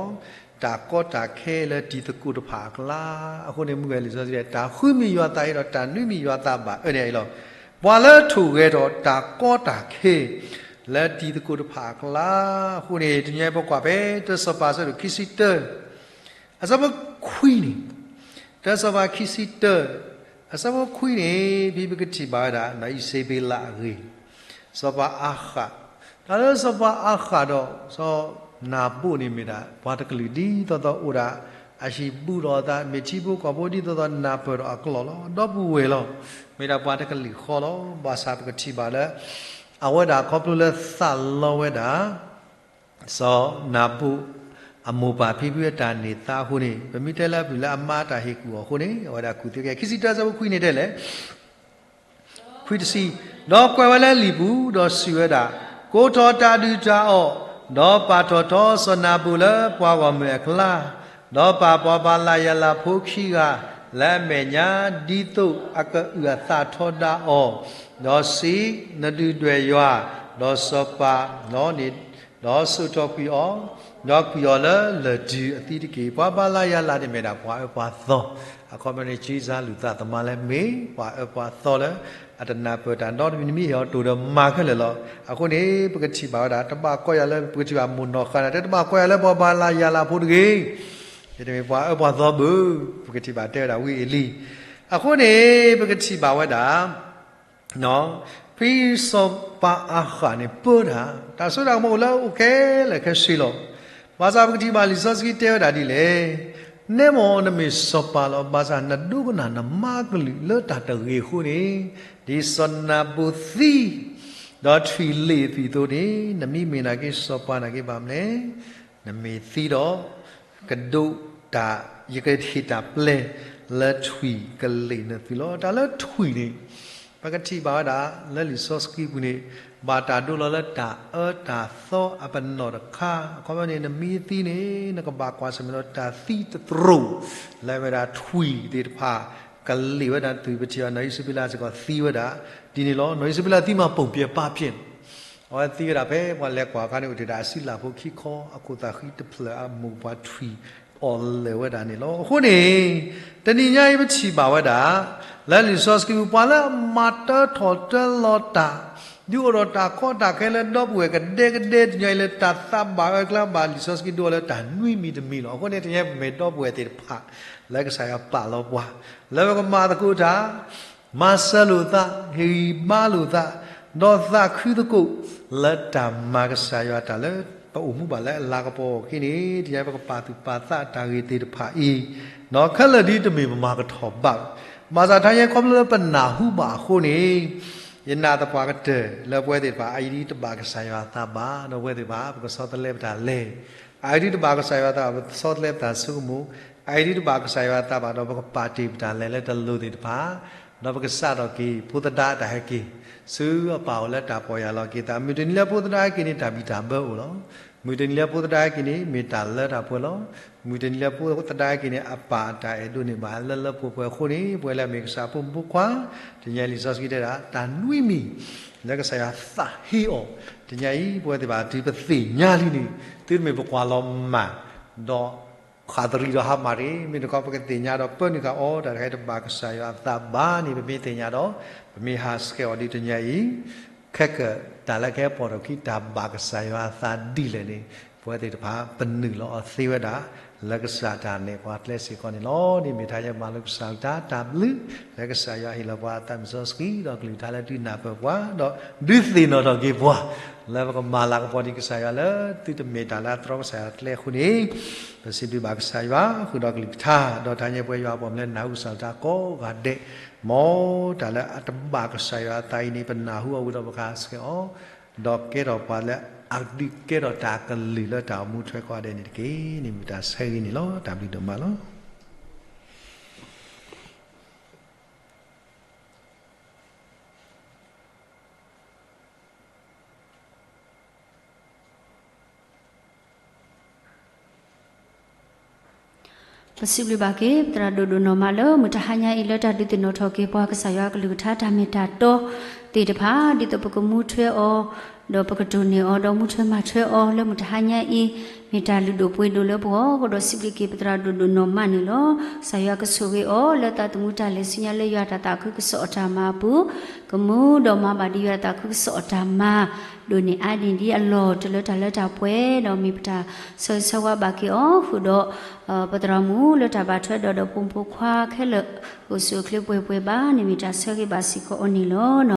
တၢ်ကီတၢ်ခဲလၢတံၤသကိးတဖၣ်အကျါ, အဃိန့ၣ် မုၢ်ဂဲၤလံာ်စီဆှံ တၢ်ဃုမ့ၢ်ယွၤသးအံၤဒီး တၢ်နွံမ့ၢ်ယွၤသးဘၣ်အၢန့ၣ်အံၤလီၤ. ပှၤလၢထိၣ်ဂဲၤထီၣ်တၢ်ကီတၢ်ခဲ လၢတံၤသကိးတဖၣ်အကျါ, အဃိန့ၣ် တနံၤအံၤပကွၢ်ဖဲ တၢစီၤပၤအဆၢဒိၣ်ခံဆံတၢ အဆၢဖိခွံန့ၣ်, တၢစီၤပၤခံဆံတၢ အဆၢဖိခွံန့ၣ် ဖဲပကထံၣ်ဘၣ်ဝဲဒၣ် နီၢ်အံၤစဘ့လးအဂ့ၢ်, စီၤပၤအၤဃး, တၢ်လၢစီၤပၤအၤဃးဒီး စီၤနၤဘူၣ်န့ၣ်မ့ၢ်ဒၣ် ပှၤတကလုာ်ဒ်သိးသိးအိၣ်ဒၣ် အဟံၣ်ဘူးဒီးအသး မ့ၢ်ထံဖိကီၢ်ဖိဒ်သိးသိး နၢ်ပၢၢ်ဒီးအကျိာ်လီၤ. ဒီပုၢ်ဝဲၢ်လီၤ. မ့ၢ်ဒၣ်ပှၤတကလုာ်ဃီလီၤ. ဘၣ်ဆၣ်ပကထံၣ်ဘၣ်လၢ အဝဲဒၣ်ခီဖျိလၢသးလီဝဲဒၣ် စီၤနၤဘူၣ် အမိၢ်ပၢ်ဖံဖုအတၢ်န့ၢ်သါအဃိန့ၣ် ပမ့ၢ်တဲလၢအပျုၤလၢအမါတၢ်ဟ့ၣ်ကူၣ်အီၤအဃိန့ၣ် အဝဲဒၣ်ကူၣ်သ့ကဲ ခံဆံတၢ အဆၢဖိခွံန့ၣ်တဲလဲၣ်. ခွံတဆံ, ဒီးကွဲးဝဲလၢလံာ်ပူၤ ဒီးစံးဝဲဒၣ်, ကိးထီၣ်တၢ်ဒုၣ်တၢ်အီၣ်, ဒီးပာ်ထီၣ်ထီစီၤနၤဘူၣ်လၢပှၤဂီၢ်မုၢ်အကျါ, ဒီးပာ်ပှၤဘၤလးယၤလးဖိခံဂၤ လၢအမဲာ်ညါ ဒ်သိးအကအုၣ်အသးထီဒါအီၤ, ဒီးစံး, နဒုၣ်ဒွဲၣ်ယွၤ, ဒီးစီၤပၤ, ဒီးန့ၣ်, ဒီးစိာ်ထီၣ်ကွံာ်အီၤ, ဒီးကွံာ်အီၤလၢလၢၢ်ဒုၣ်အသံတက့ၢ်. ပှၤဘၤလးယၤလးန့ၣ်မ့ၢ်ဒၣ်ပှၤအၢပှၤသီ, အခီပညီန့ၣ် ကၠံစၢလူၢ်သးသမါလၢမ့ၢ်ပှၤအၢပှၤသီလၢ အတနၢ်ပၢၢ်တၢ်နီတမံၤ နမ့ၢ်ဟ့ၣ်အီၤတိၢ်ဒီးမၤခဲလၢာ်လီၤ. အဃိန့ၣ် ပကထံၣ်ဘၣ်ဝဲဒၣ် တဘၣ်ကွၢ်ယၤလၢ ပကထံၣ်ဘၣ်မိၢ်နီၢ်ဃၢ်န့ၣ် တဲတဘၣ်ကွၢ်ယၤလၢပှၤဘၤလးယၤလးဖိတဂ့ၤ, ယတမ့ၢ်ပှၤအၢပှၤသီဘၣ်, ပကထံၣ်ဘၣ်တဲဝဲဒၣ်ဝံအ့လံ. အဃိန့ၣ် ပကထံၣ်ဘၣ်ဝဲဒၣ် ဖဲစီၤပၤအၤဃးန့ၣ် ပၢတၢ် တၢ်စိတၢ်ကမီၤအိၣ်လၢအအိၣ်ခဲလၢာ်ခဲဆ့လီၤ. ဘၣ်ဆၣ်ပကထံၣ်ဘၣ်လံာ်စီဆှံတဲဝဲဒၣ်ဒ်လဲၣ်, နဲမ့ၢ်နမ့ၢ်စီၤပၤလီၤ. ဘၣ်ဆၣ်နဒိကနၣ်နမါကလုၢ်လၢတၢ်တဂ့ၤအဃိန့ၣ်, ဒ်စီၤနၤဘူၣ်သံ ဒီးထွံၣ်လ့ၣ်အသွံၣ်အသိးန့ၣ်, နမ့ၢ်မ့ၢ်နာ်က့စီၤပၤနာ်က့ဘၣ်မနုၤလဲၣ်, နမ့ၢ်သံဒီး ကဒိးတၢ် ယကဟ့ၣ်တၢ်ပျဲလၢထွံၣ်ကလ့ၣ်နသွံၣ်လီၤ. တၢ်လၢထွံၣ်န့ၣ် ပကထံၣ်ဘၣ်ဝဲဒၣ် လၢလံာ်စီဆှံပူၤန့ၣ် ဘၣ်တၢ်ဒိလီၤလၢတၢ်အၢတၢ်သီအပနီၣ်တခါ, အခီပညီန့ၣ် နမ့ၢ်သံန့ၣ် နကဘၣ်ကွၢ်ဆၢၣ်မဲာ်ဒီးတၢ်သံတသရိာ် လၢအဝဲဒၣ်ထွံၣ်သ့ၣ်တဖၣ် ကလ့ၣ်ဝဲဒၣ်နသွံၣ်. ပထံၣ်ဘၣ်နီၢ်အံၣ်စဘ့လးစ့ၢ်ကီးသံဝဲဒၣ် ဒ်န့ၣ်လီၤ. နီၢ်အံၣ်စဘ့လးသံမး ပုံပြင်ပာ်ပြင် အဝဲသံဝဲဒၣ်ဖဲပှၤလဲၤကွၢ်အခါန့ၣ် အိၣ်တ့ၢ်ဒၣ်အစုလၢ်ဖိခံခီ, အခိၣ်သးဃံတဖျၢၣ်, အမိၢ်ပှၢ်ထွံၣ်အီၣ်လၢာ်ဝဲဒၣ်န့ၣ်လီၤ. အဃိန့ၣ် တနံၤညါအံၤပထံၣ်ဘၣ်ဝဲဒၣ် လၢလံာ်စီဆှံပူၤ ပှၤလၢအမၤတၢထီၣ်တၢလီၤတၢ် ဒုးအိၣ်ဒီးတၢ်ကီတၢ်ခဲလၢဒီပုၢ်ဝဲၢ်ကဒဲကဒဲ တနံၤညါအံၤလၢတၢ်သးဘၣ်အၢအကျါ ဘၣ်လံာ်စီဆှံဒိလၢတၢ်နွံမံၤတမံၤလီၤ. အဃိန့ၣ် တနံၤညါအံၤ ပမ့ၢ်ဒီပုၢ်ဝဲၢ်သ့ၣ်တဖၣ် လၢကစၢ်ယွၤပာ်လီၤပှၤ လၢပကမၤသကိးတၢ် မၤစၢၤလိာ်သး, ဟ့ၣ်ဂံၢ်ဘါလိာ်သး, ဒီးသးခုသကိး လၢတၢ်မၤကစၢ်ယွၤတၢ်လၢ ပအိၣ်မူဘၣ်လၢအလၤကပီၤအဂီၢ်အခံန့ၣ် တနံၤညါအံၤ ပကပာ်သူၣ်ပာ်သးတၢ်ဂ့ၢ်သ့ၣ်တဖၣ်အံၤ, ဒီးခဲလၢာ်ဒ်တမ့ၢ်ပမၤကထီၣ်ဘၣ်ဘၣ်. ဘၣ်ဆၣ်တနံၤညါအံၤ ခီဖျိလၢပနၢ်ဟူဘၣ်အဃိန့ၣ် ယနာ်သပှၢ်ကတၢၢ်လၢပဝဲသ့ၣ်တဖၣ် အအံၤဒ်တဘၣ်ကစၢ်ယွၤအသးဘၣ်, ဒီးပဝဲသ့ၣ်တဖၣ် ပကဆီတလဲပတၢ်လဲၤ, အအံၤဒ်တဘၣ်ကစၢ်ယွၤအသးဘၣ် ပဆီတလဲပတၢ်ဆိကမိၣ်, အအံၤဒ်တဘၣ်ကစၢ်ယွၤအသးဘၣ်ဒီး ပကပာ်တ့ၢ်ပတၢ်လဲၤလၢတလိၤသ့ၣ်တဖၣ်, ဒီးပကစးထီၣ်က့ၤ ဖိသဒါအတၢ်ဟဲက့ၤ ဆူအပၢ်အိၣ်လၢတၢ်ပီၢ်ယၢ်လီၤက့ၤသး, မုၢ်တနံၤလၢဖိသဒါဟဲက့ၤန့ၣ် တၢ်ဘံၣ်တၢ်ဘၢအိၣ်လီၤ. မုၢ်တနံၤလၢပှဲၤသဒါက့ၤန့ၣ် မ့ၢ်တၢ်လၢတၢ်ပှဲၤလီၤ. မုၢ်တနံၤလၢပှဲၤသဒါက့ၤန့ၣ် အပၢ်အတၢ်အဲၣ်ဒိးန့ၢ်ဘၣ်လၢလၢပှဲၤပှဲၤအဃိန့ၣ် ပဝဲလၢအမ့ၢ်ကစၢ်အဖိမုၣ်ဖိခွါ တနံၤအံၤလံာ်စီဆှံတဲဒၣ် တၢ်နွံမံၤ လၢကစၢ်ယွၤသးဟ့အီၤ တနံၤအံၤ ပဝဲသ့ၣ်တဖၣ်တုၤပသ့ၣ်ညါလံန့ၣ် သုတမ့ၢ်ပကွၢ်လီၤမၢ် ဒီး ဃးသရံးဒီးဟါမၢ်တဂ့ၤ, မ့ၢ်တခီပကသ့ၣ်ညါဒီးပၢနုာ်ဃာ်အီၤ တၢ်တခါအံၤတဘၣ်ကစၢ်ယွၤအသးဘၣ်န့ၣ် ပမ့ၢ်သ့ၣ်ညါဒီး ပမ့ၢ်ဟးဆှဲးအီၤဒ်တနံၤအံၤ ခဲကတၢၢ်လၢကဟဲပိာ်ထီၣ်ခံ တၢ်ဘၣ်ကစၢ်ယွၤအသးဒ်လဲၣ်န့ၣ် ပဝဲသ့ၣ်တဖၣ်ပနုာ်လီၤအီၤသ့ဝဲဒၣ် လၢကစၢ်တၢ်နဲၣ်ပှၤကျဲစ့ၢ်ကီးန့ၣ်လီၤ. န့ၣ်မ့ၢ်တၢ်ယဲၢ်မးလၢကစၢ်အကလုၢ်ကထါတၢ်ဘျုး လၢကစၢ်ယွၤဟ့ၣ်လီၤပှၤအသးမုၢ်စီဆှံ ဒီးကလုၢ်ကထါလၢဒုးနၢ်ပၢၢ်ပှၤ ဒီးဒုးသ့ၣ်နီၣ်ထီၣ်က့ၤပှၤ လၢပကမၤလၤကပီၤဒံးကစၢ်ယွၤလၢသုတမ့ၢ်တၢ်လၢအတြီကစၢ်ယွၤကျဲအဃိန့ၣ် ပစံးဘျုးဘၣ်ကစၢ်ယွၤ ဃုာ်ဒီးကလုၢ်ကထါ ဒီးတၢ်ညဲပဝဲယွၤအပှၤလၢနၢ်ဟူကစၢ်ယွၤတၢ်ကိးဂၤဒဲး မ်တၢ်လၢအတဘၣ်ကစၢ်ယွၤအသးအံၤန့ၣ် ပနၢ်ဟူအဝံၤဒီးပကဟးဆှဲးအီၤ ဒီးကဲထီၣ်ပှၤလၢအဒုးကဲထီၣ်တၢ်ကလုၢ်လၢတၢ်အိၣ်မူထွဲကိးဂၤဒဲးန့ၣ်တက့ၢ်. န့ၣ်မ့ၢ်တၢ်ဆၢဂ့ၤန့ၣ်လီၤ. တၢ်ဘျုးဒိၣ်မးလီၤ. ပစံးဘျုးဘၣ်က့ၤ ပသရၣ်ဒိၣ်ဒိၣ်နီၢ်မးလၢမုၢ်တဟါညါအံၤ လၢတၢ်ဒုးသ့ၣ်နီၣ်ထီၣ်က့ၤပှၤကစၢ်ယွၤအကလုၢ်ကထါတၢ်မ့ၢ်တၢ်တီသ့ၣ်တဖၣ် ဒ်သိးပကမူထွဲအီၤ ဒီးပကတိၢ်န့ၢ်အီၤဒီးမူထွဲမၤထွဲအီၤလၢမုၢ်တဟါညါအံၤ မ့ၢ်တၢ်လုၢ်ဒိၣ်ပှ့ၤဒိၣ်လၢပဂီၢ်အဃိဒီး စံးဘျုးက့ၤပသရၣ်ဒိၣ်ဒိၣ်နီၢ်မးန့ၣ်လီၤ. ကစၢ်ယွၤကဆိၣ်ဂ့ၤအီၤ လၢသးသမူတၢ်လဲၤဆူညါလၢယွၤတၢ်သးခုကစီၣ်အတၢ်မၤအပူၤ ကမူဒီးမၤဘၣ်ဒ်ယွၤတၢ်သးခုကစီၣ်အတၢ်မၤ ဒိၣ်န့ၢ်အါန့ၢ်ဒံးအလီၢ်တလၢတၢ်လၢတၢ်ပှဲၤ ဒီးမ့ၢ်ပတၢ်ဆၢဂ့ၤဆၢဝါဘၣ်က့ၤအီၤ ဃုာ်ဒီး ပသရၣ်မုၣ်လၢတၢ်ဘၣ်ထွဲဒီးဒီးဖိမုၣ်ဖိခွါခဲလၢာ် အိၣ်ဆူၣ်အိၣ်ချ့ပှဲၤပှဲၤဘၣ်န့ၣ် မ့ၢ်တၢ်ဆၢဂ့ၤဘၣ်စ့ၢ်ကီးအီၤန့ၣ်လီၤ.